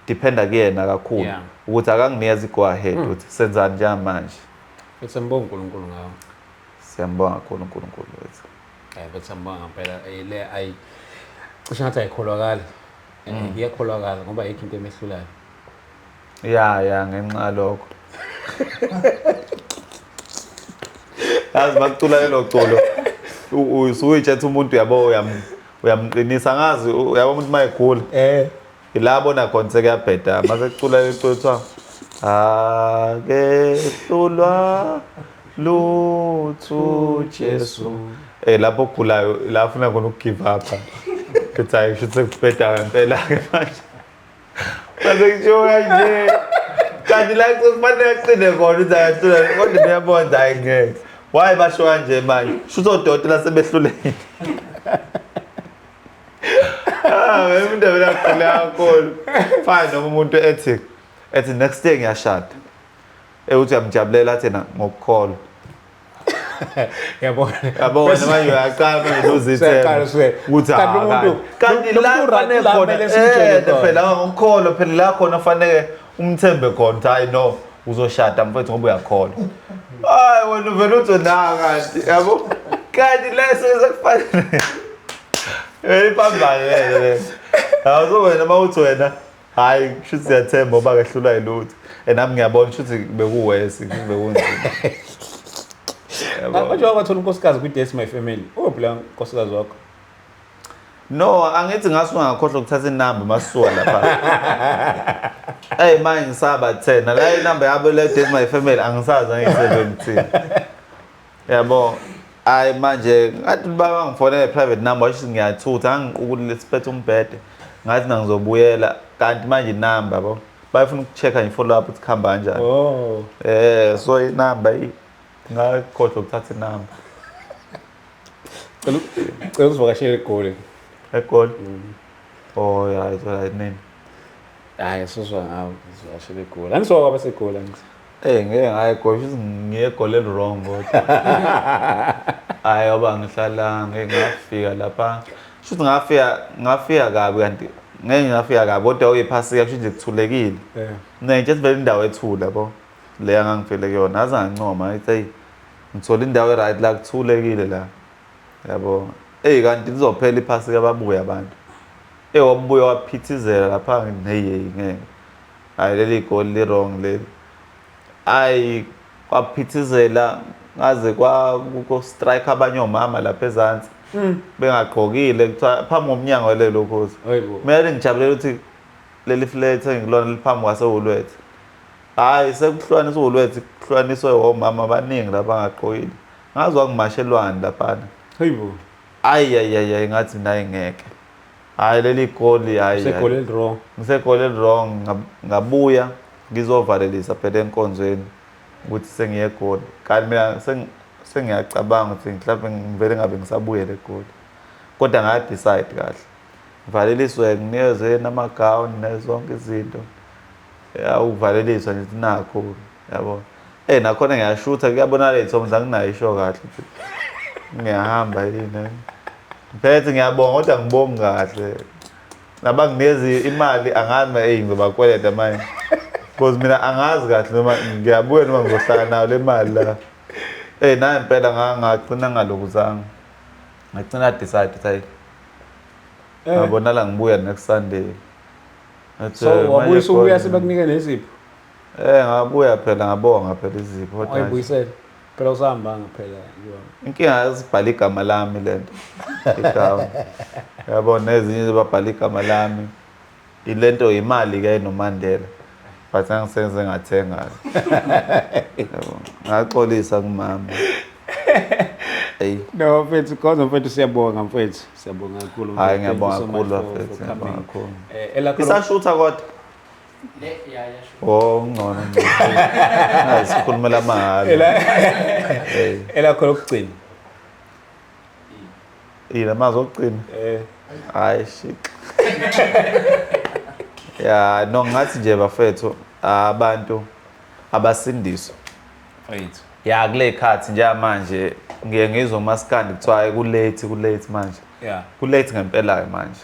dependa kuyena kakhulu ukuthi akanginikeza i-go ahead ukuthi senzani njengamanje. Siyambonga uNkulunkulu ngawo. Siyambonga kakhulu uNkulunkulu wethu. Bethambonga ngempela le ayi cishe ngathi ayikholwakali. Iyakholwakala ngoba ayikho into emehlulayo. Ya ngenxa yalokho. Yazi bakucula lelo culo. Usuyitshetha umuntu yabo uyamqinisa ngazi uyabo umuntu mayegula. Ilabo na khona sekuyabheda mase kucula leculo kuthiwa akehlulwa lutho Jesu. Lapho ogulayo la ufuna khona ukugive up. Kuthi hayi kusho sekubheda ngempela ke manje. Mase kushiwo kanje. Kanti la kufanele aqine khona ukuthi ayahlula kodwa uyabona hayi ngeke. Why basho kanje manje? Shuthi odokotela sebehlulekile. Umuntu vele agule kakhulu. Fine noma umuntu ethi next year ngiyashada. Uthi uyamjabulela athi na ngokukholwa. Yabona. Yabona manje uyaqala manje uzithemba. Ukuthi kanti la kufanele khona phela ngokukholwa phela la khona fanele umthembe khona hayi no uzoshada mfethu ngoba uyakholwa. Hayi wena uvela uthi na kanti yabo. Kanti la sekufanele. Ipambane le. Awuzo wena mawuthi wena hayi kusho siyathemba ngoba kehlulwa yilutho. And nami ngiyabona ukuthi bekuwesi bekunzima. Manje wakwathola unkosikazi kwi-Date My Family. Uphi la unkosikazi wakho? No, angithi ngasuka ngakhohlwa ukuthatha inamba masuka lapha. Hey manje ngisaba 10. La inamba yabo le Date My Family angisazi angisebe ngithini. Yabo. Hayi manje ngathi baba ngifonele private number washo ngiyathutha angiqukule siphethe umbhede. Ngathi ngizobuyela kanti manje inamba yabo. Bayafuna ukuchecka nje follow up ukuthi kuhamba kanjani. Oh. So inamba ngakhohlwa ukuthatha inamba. Cela usivakashele eGoli. eGoli? Oh yeah, it's right nini. Hayi sozwa ngawo usivakashele eGoli. Angiswa kwabaseGoli angithi. Eh ngeke ngaye egoli, shuthi ngiye egoli eli-wrong kodwa. Hhayi ngoba ngihlala ngeke ngafika lapha. Shuthi ngafika ngafika kabi kanti ngeke ngafika kabi kodwa kuyiphasika kusho nje kuthulekile. Mina ngitshela vele indawo ethule yabo. Le angangifele kuyona aze ngancoma ngithi hey ngithola indawo e-right la kuthulekile la. Yabo. Eyi kanti lizophela iphasika babuye abantu. Eyi wabuya waphithizela lapha ngithi hey hey ngeke. Hayi leli goli li wrong leli. Ayi kwaphithizela ngaze kwa ku strike abanye omama lapha ezansi. Bengagqokile kuthiwa phambi komnyango lelo khozi. Hayibo. Mina ngijabulela ukuthi leli flat engilona liphambi kwaseWoolworths. Hayi sekuhlukaniswa uWoolworths kuhlukaniswe omama abaningi lapha angagqokile. Ngazwa ngimashelwani laphana. Hayibo. Ayi ayi ayi ayi ngathi mina hayi ngeke. Hayi leli goli hayi. Usegoli eli-wrong. Ngisegoli eli-wrong ngabuya ngizovalelisa phela enkonzweni ukuthi sengiye eGoli. Kanti mina sengiyacabanga ukuthi mhlawumbe ngivele ngabe ngisabuyela eGoli. Kodwa nga-decide kahle. Ngivaleliswe nginikezwe namagawuni nezonke izinto. Ya ukuvaleliswa nje nakho yabo. Eh nakhona ngiyashutha kuyabonakala iy'thombe anginayo isho kahle ukuthi ngiyahamba yini. Ngiphethe ngiyabonga kodwa ngibongi kahle. Nabanginikeza imali angazi ma eyi ngizobakweleta manje. Because mina angazi kahle noma ngiyabuya noma ngizohlala nayo le mali la. Eh naye impela ngagcina ngalokuzanga. Ngagcina decide ukuthi hayi ngabonala ngibuya next Sunday. Ngathi, So manje wabuyisa ubuya khona- sebakunike nezipho. Eh ngabuya phela ngabonga phela izipho kodwa nje Wayibuyisela. Phela usahambanga phela. inkinga sibhala igama lami lento. Igama. Yabo nezinye babhala igama lami. Ilento imali ke noMandela. But angisenze ngathenga. Yabo. Ngaxolisa kumama. Ey. No mfethu, kodwa mfethu siyabonga mfethu. Siyabonga kakhulu. Hayi mfethu. Thank ngiyabonga you so much kakhulu for bafethu, ngiyabonga coming. kakhulu. Elakho Isashutha kodwa. Le ya yasho. Oh ngcono. Hayi sikhulumela mahhala. Hey, elakho lokugcina. yini amazwi okugcina? Eh Hayi shit. Ya no ngathi nje bafethu abantu abasindiswa. mfethu. Ya kule khathi njengamanje ngiye ngizwe umaskandi kuthiwa ku late ku late manje. Yeah. Ku late ngempela ke manje.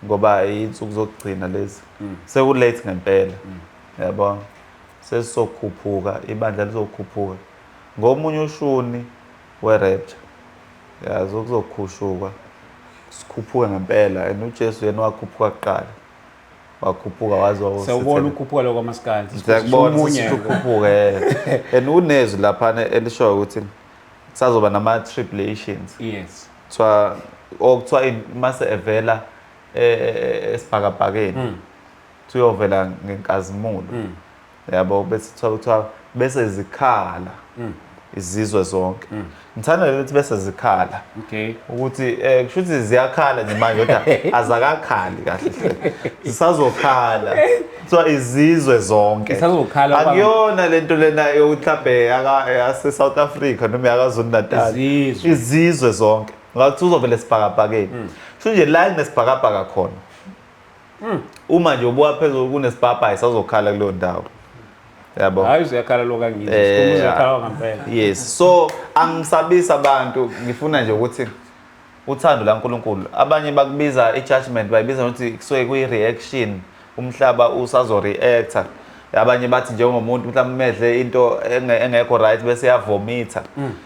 Ngoba insuku zokugcina lezi. Seku late ngempela. Yabo. Sesizokhuphuka ibandla lizokhuphuka. Ngomunye ushuni we rapture. Ya zokuzokhushuka. Sikhuphuke ngempela and uJesu yena wakhuphuka kuqala. Wakhuphuka waze Sewubona ukukhuphuka lokho kwamaskandi. Siyakubona Omunye. sisikhuphuke. And unezwi laphana elishoyo ukuthi kusazoba nama tribulations. Yes. Kuthiwa okuthiwa mase evela esibhakabhakeni. Kuthiwa uyovela ngenkazimulo. Yabo bese kuthiwa bese zikhala izizwe zonke. Ngithanda ukuthi bese zikhala. Okay. Ukuthi kusho ukuthi ziyakhala nje manje kodwa azakakhali kahle hle. Zisazokhala. Kuthiwa izizwe zonke. Zisazokhala kwaba- Akuyona lento lena yokuthi mhlambe yase South Africa noma yakaZulu Natal. Izizwe. Izizwe zonke. Ngathi uzovela esibhakabhakeni. Kusho nje la kunesibhakabhaka khona. Uma nje ubuka phezulu kunesibhakabhaka isazokhala kuleyo ndawo. Yabo. Hayi uzuyakhala lokho angizwa. Uzuyakhala ngempela. Yes. So angisabisa abantu ngifuna nje ukuthi uthando laNkulunkulu abanye bakubiza i-judgment bayibiza ukuthi kusuke kuyi-reaction umhlaba usazo-reacta abanye bathi njengomuntu mhlawumbe medle into engekho right bese yavomitha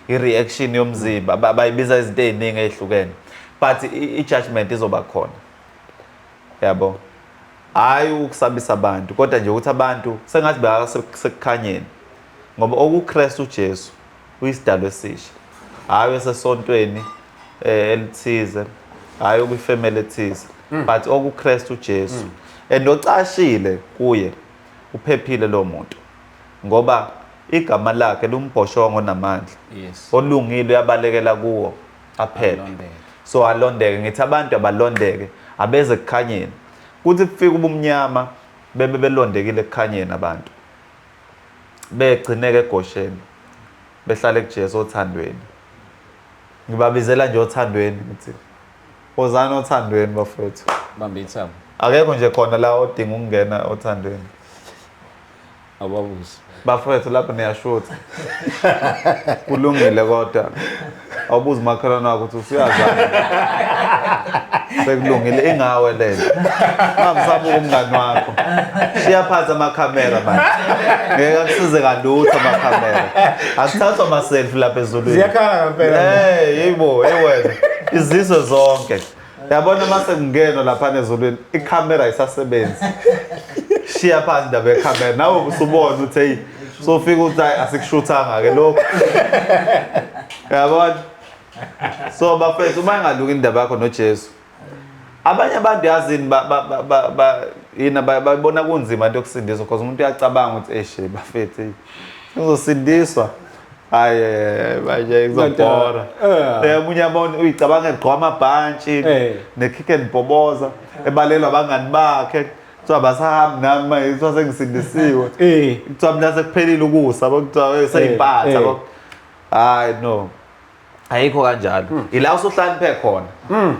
i-reaction yomzimba bayibiza izinto ey'ningi ey'hlukene but i-judgment izoba khona yabo. Hhayi ukusabisa abantu kodwa nje ukuthi abantu sengathi bekasekukhanyeni ngoba okuKristu uJesu uyisidalwa esisha, hhayi esesontweni elithize, hhayi okwifamily ethize, but okuKristu uJesu. And ocashile kuye uphephile lo muntu ngoba igama lakhe lumbhoshongo namandla. Yes. Olungile uyabalekela kuwo aphephe. Alondeke. So alondeke, ngithi abantu abalondeke, abeze ekukhanyeni. Kuthi kufika ubumnyama bebe belondekile ekukhanyeni abantu. Begcineke egosheni. Behlale kuJesu othandweni. Ngibabizela nje othandweni ngithi wozani othandweni bafowethu. Bambe ithambo. Akekho nje khona la odinga ukungena othandweni. Ababuzi. Bafowethu lapho niyashutha. Kulungile kodwa. Awubuzi umakhelwane wakho ukuthi usuyazana. Sekulungile ingawe lento. Ungamsabuka umngani wakho. Shiya phansi amakhamera manje. Ngeke akusize kalutho amakhamera. Akuthathwa ama-selfie lapha ezulwini. Ziyakhala ngempela. Hey, yibo, hey wena. Izizwe zonke. Yabona mase kungenwa lapha ezulwini, ikhamera ayisasebenzi. Shiya phansi indaba yekhamera. Nawe usubona ukuthi hey, sofika uthi hayi asikushuthanga ke lokho. Yabona? So bafethu uma ingalungi indaba yakho noJesu. Abanye abantu yazini ba ba ba ba yini bayibona kunzima into yokusindiswa because umuntu uyacabanga ukuthi eshe bafethu ngizosindiswa. Hayi manje ngizobhora. Omunye abona uyicabanga egqoka amabhantshi nekick and bhoboza ebalelwa abangani bakhe. Kuthiwa basahambi nami manje kuthiwa sengisindisiwe. Kuthiwa mina sekuphelile ukusa kuthiwa seyimpatha. Hayi no. Ayikho kanjalo. Ila usuhlakaniphe khona.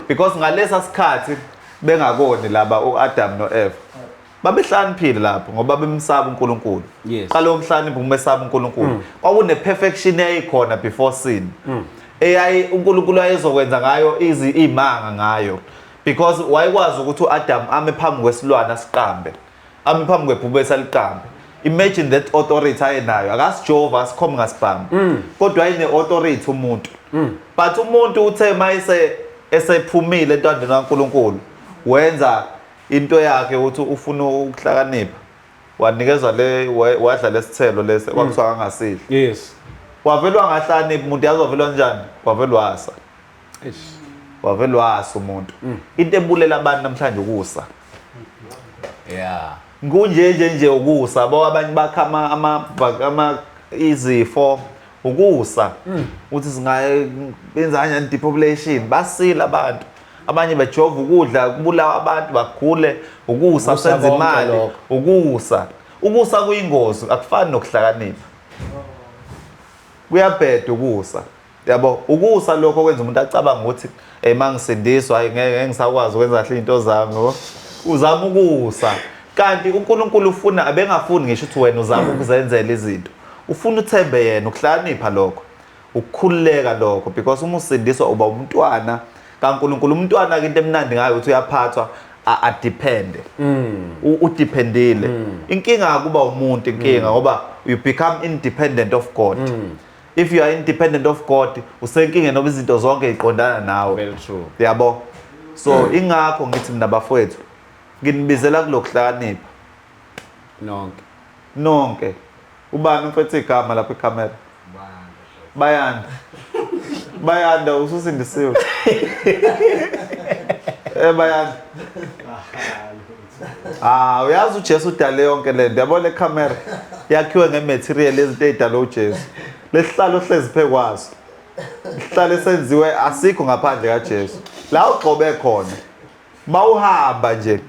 Because ngalesa sikhathi bengakoni laba uAdam noEva. Babehlakaniphile lapho ngoba bemsaba uNkulunkulu. Qala umhlakaniphi umesaba uNkulunkulu. Kwakune perfection eyayikhona before sin. Eyayi uNkulunkulu ayezokwenza ngayo izimanga ngayo. Because wayekwazi ukuthi uAdam ame phambi kwesilwana siqambe. Ame phambi kwebhubesi aliqambe. Imagine that authority ayenayo. Akasijova asikhombe ngasibhamu. Kodwa ayine authority umuntu. But umuntu uthe mayise esephumile entandweni kaNkulunkulu wenza into yakhe ukuthi ufuna ukuhlakanipha. Wanikezwa le wadla lesithelo lesi kwakuthiwa angasidli. Yes. Wavelwa ngahlakanipha umuntu yazi wavelwa kanjani? Wavelwa wasa. Eish. Wavelwa wasa umuntu. Into ebulela abantu namhlanje ukusa. Yeah. Kunje nje nje ukusa bo abanye bakha ama izifo ukusa. Uthi singaye benza kanjani depopulation basila abantu. Abanye bejova ukudla kubulawa abantu bagule ukusa senza imali ukusa. Ukusa kuyingozi akufani nokuhlakanipha. Kuyabheda ukusa. Yabo ukusa lokho kwenza umuntu acabanga ukuthi hey mangisindiswa hayi ngeke ngisakwazi ukwenza kahle izinto zami yabo. Uzama ukusa. Kanti uNkulunkulu ufuna abengafuni ngisho ukuthi wena uzama ukuzenzela izinto. Ufuna uthembe yena ukuhlakanipha lokho. Ukukhululeka lokho because uma usindiswa uba umntwana kaNkulunkulu. Umntwana ke into emnandi ngayo ukuthi uyaphathwa adepende. Udependile. Inkinga kuba umuntu inkinga ngoba you become independent of God. If you are independent of God usenkingeni ngoba izinto zonke iqondana nawe. Very true. Yabo. So ingakho ngithi mina bafowethu nginibizela kulokuhlakanipha. Nonke. Nonke. Ubani umfethu igama lapha ekhamera? Bayanda. Bayanda ususindisiwe. Bayanda. Ah, uyazi uJesu udale yonke lento. Yabo le camera yakhiwe ngematerial ezinto ezidalwe uJesu. Lesihlalo hlezi phekwaso. Isihlalo esenziwe asikho ngaphandle kaJesu. La ugxobe khona. Mawuhamba nje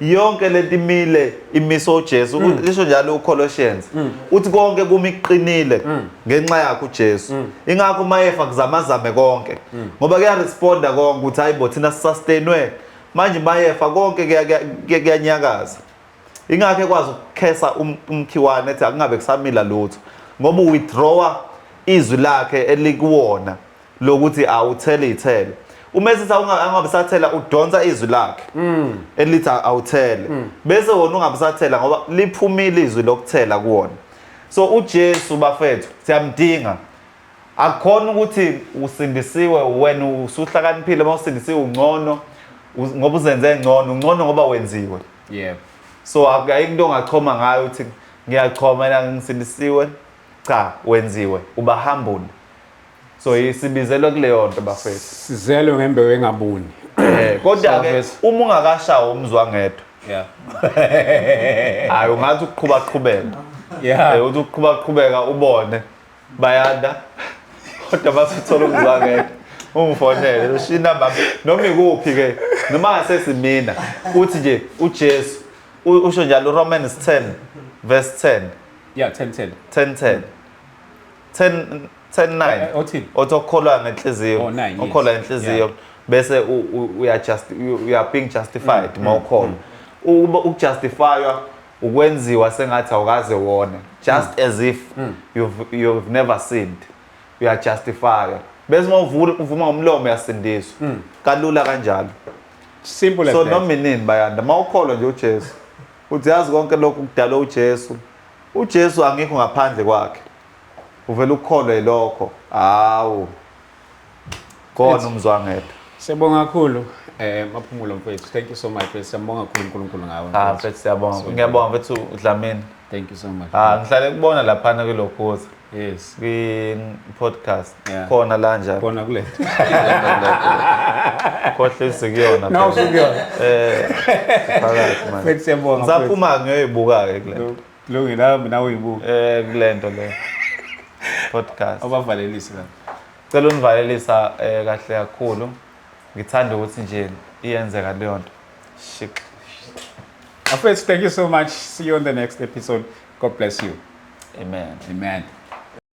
yonke lento imile imiso uJesu. Lisho njalo uColossians. Uthi konke kumi kuqinile ngenxa yakhe uJesu. Ingakho mayefa kuzamazame konke. Ngoba kuyaresponda konke ukuthi hayibo thina sisustainwe. Manje mayefa konke kuyanyakaza. Ingakho ekwazi ukukhesa umkhiwane ethi akungabe kusamila lutho. Ngoba uwithdrawa izwi lakhe elikuwona lokuthi awuthele ithele. Uma esithi angabe sathela udonsa izwi lakhe elithi awuthele. Bese wona ungabe sathela ngoba liphumile izwi lokuthela kuwona. So uJesu bafethu siyamdinga. Akukhona ukuthi usindisiwe wena usuhlakaniphile uma usindisiwe ungcono ngoba uzenze ngcono, ungcono ngoba wenziwe. Yebo. So akuyinto into ongachoma ngayo uthi ngiyachoma mina ngisindisiwe. Cha, wenziwe, uba humble. So isibizelwe kuleyo nto bafethu. Sizelwe ngembewu engabuni. Kodwa ke uma ungakashawa umzwangedwa. Yeah. Hayi ungathi ukuqhuba qhubeka. Yeah. Uthi ukuqhuba qhubeka ubone bayanda. Kodwa basithola umzwangedwa. Ungifonele ushiya inamba noma ikuphi ke noma ngasesimina uthi nje uJesu usho njalo Romans 10 verse 10. Yeah, 10 10. 10 10. 10 10 9. Othini? Othi okholwa ngenhliziyo. Oh, 9, yes. Okholwa ngenhliziyo bese uya just you are being justified mawukholwa. Ukujustifywa Ukwenziwa sengathi awukaze wone, just as if you've never sinned. Uyajustify. Bese uma uvuma ngomlomo uyasindiswa. Kalula kanjalo. Simple as So that. noma inini bayanda, mawukholwa nje uJesu. Uthi yazi konke lokhu kudalwe uJesu. uJesu angikho ngaphandle kwakhe. Uvela ukukholwe lokho. Hawu. Khona umzwangedwa. Siyabonga kakhulu Maphumulo mfethu. Thank you so much. Mfethu. Siyabonga kakhulu uNkulunkulu ngawe. Ah mfethu. mfethu siyabonga. Ngiyabonga mfethu Dlamini. Thank you so much. Ah ngihlale kubona laphana kulokhuza Yes. kwi podcast. Yeah. Khona la njalo. Khona kule. Khohlisa kuyona. Nawu usukuyona. Phakathi manje. Mfethu siyabonga. mfethu. Ngisaphuma ngiyoyibuka ke kule. Kulungile nami nawe uyibuka. Kule nto le. Podcast. Abavalelisi la. Cela univalelisa kahle kakhulu. Ngithanda ukuthi nje iyenzeka leyo nto. Shik. Mfethu, thank you so much. See you on the next episode. God bless you. Amen. Amen.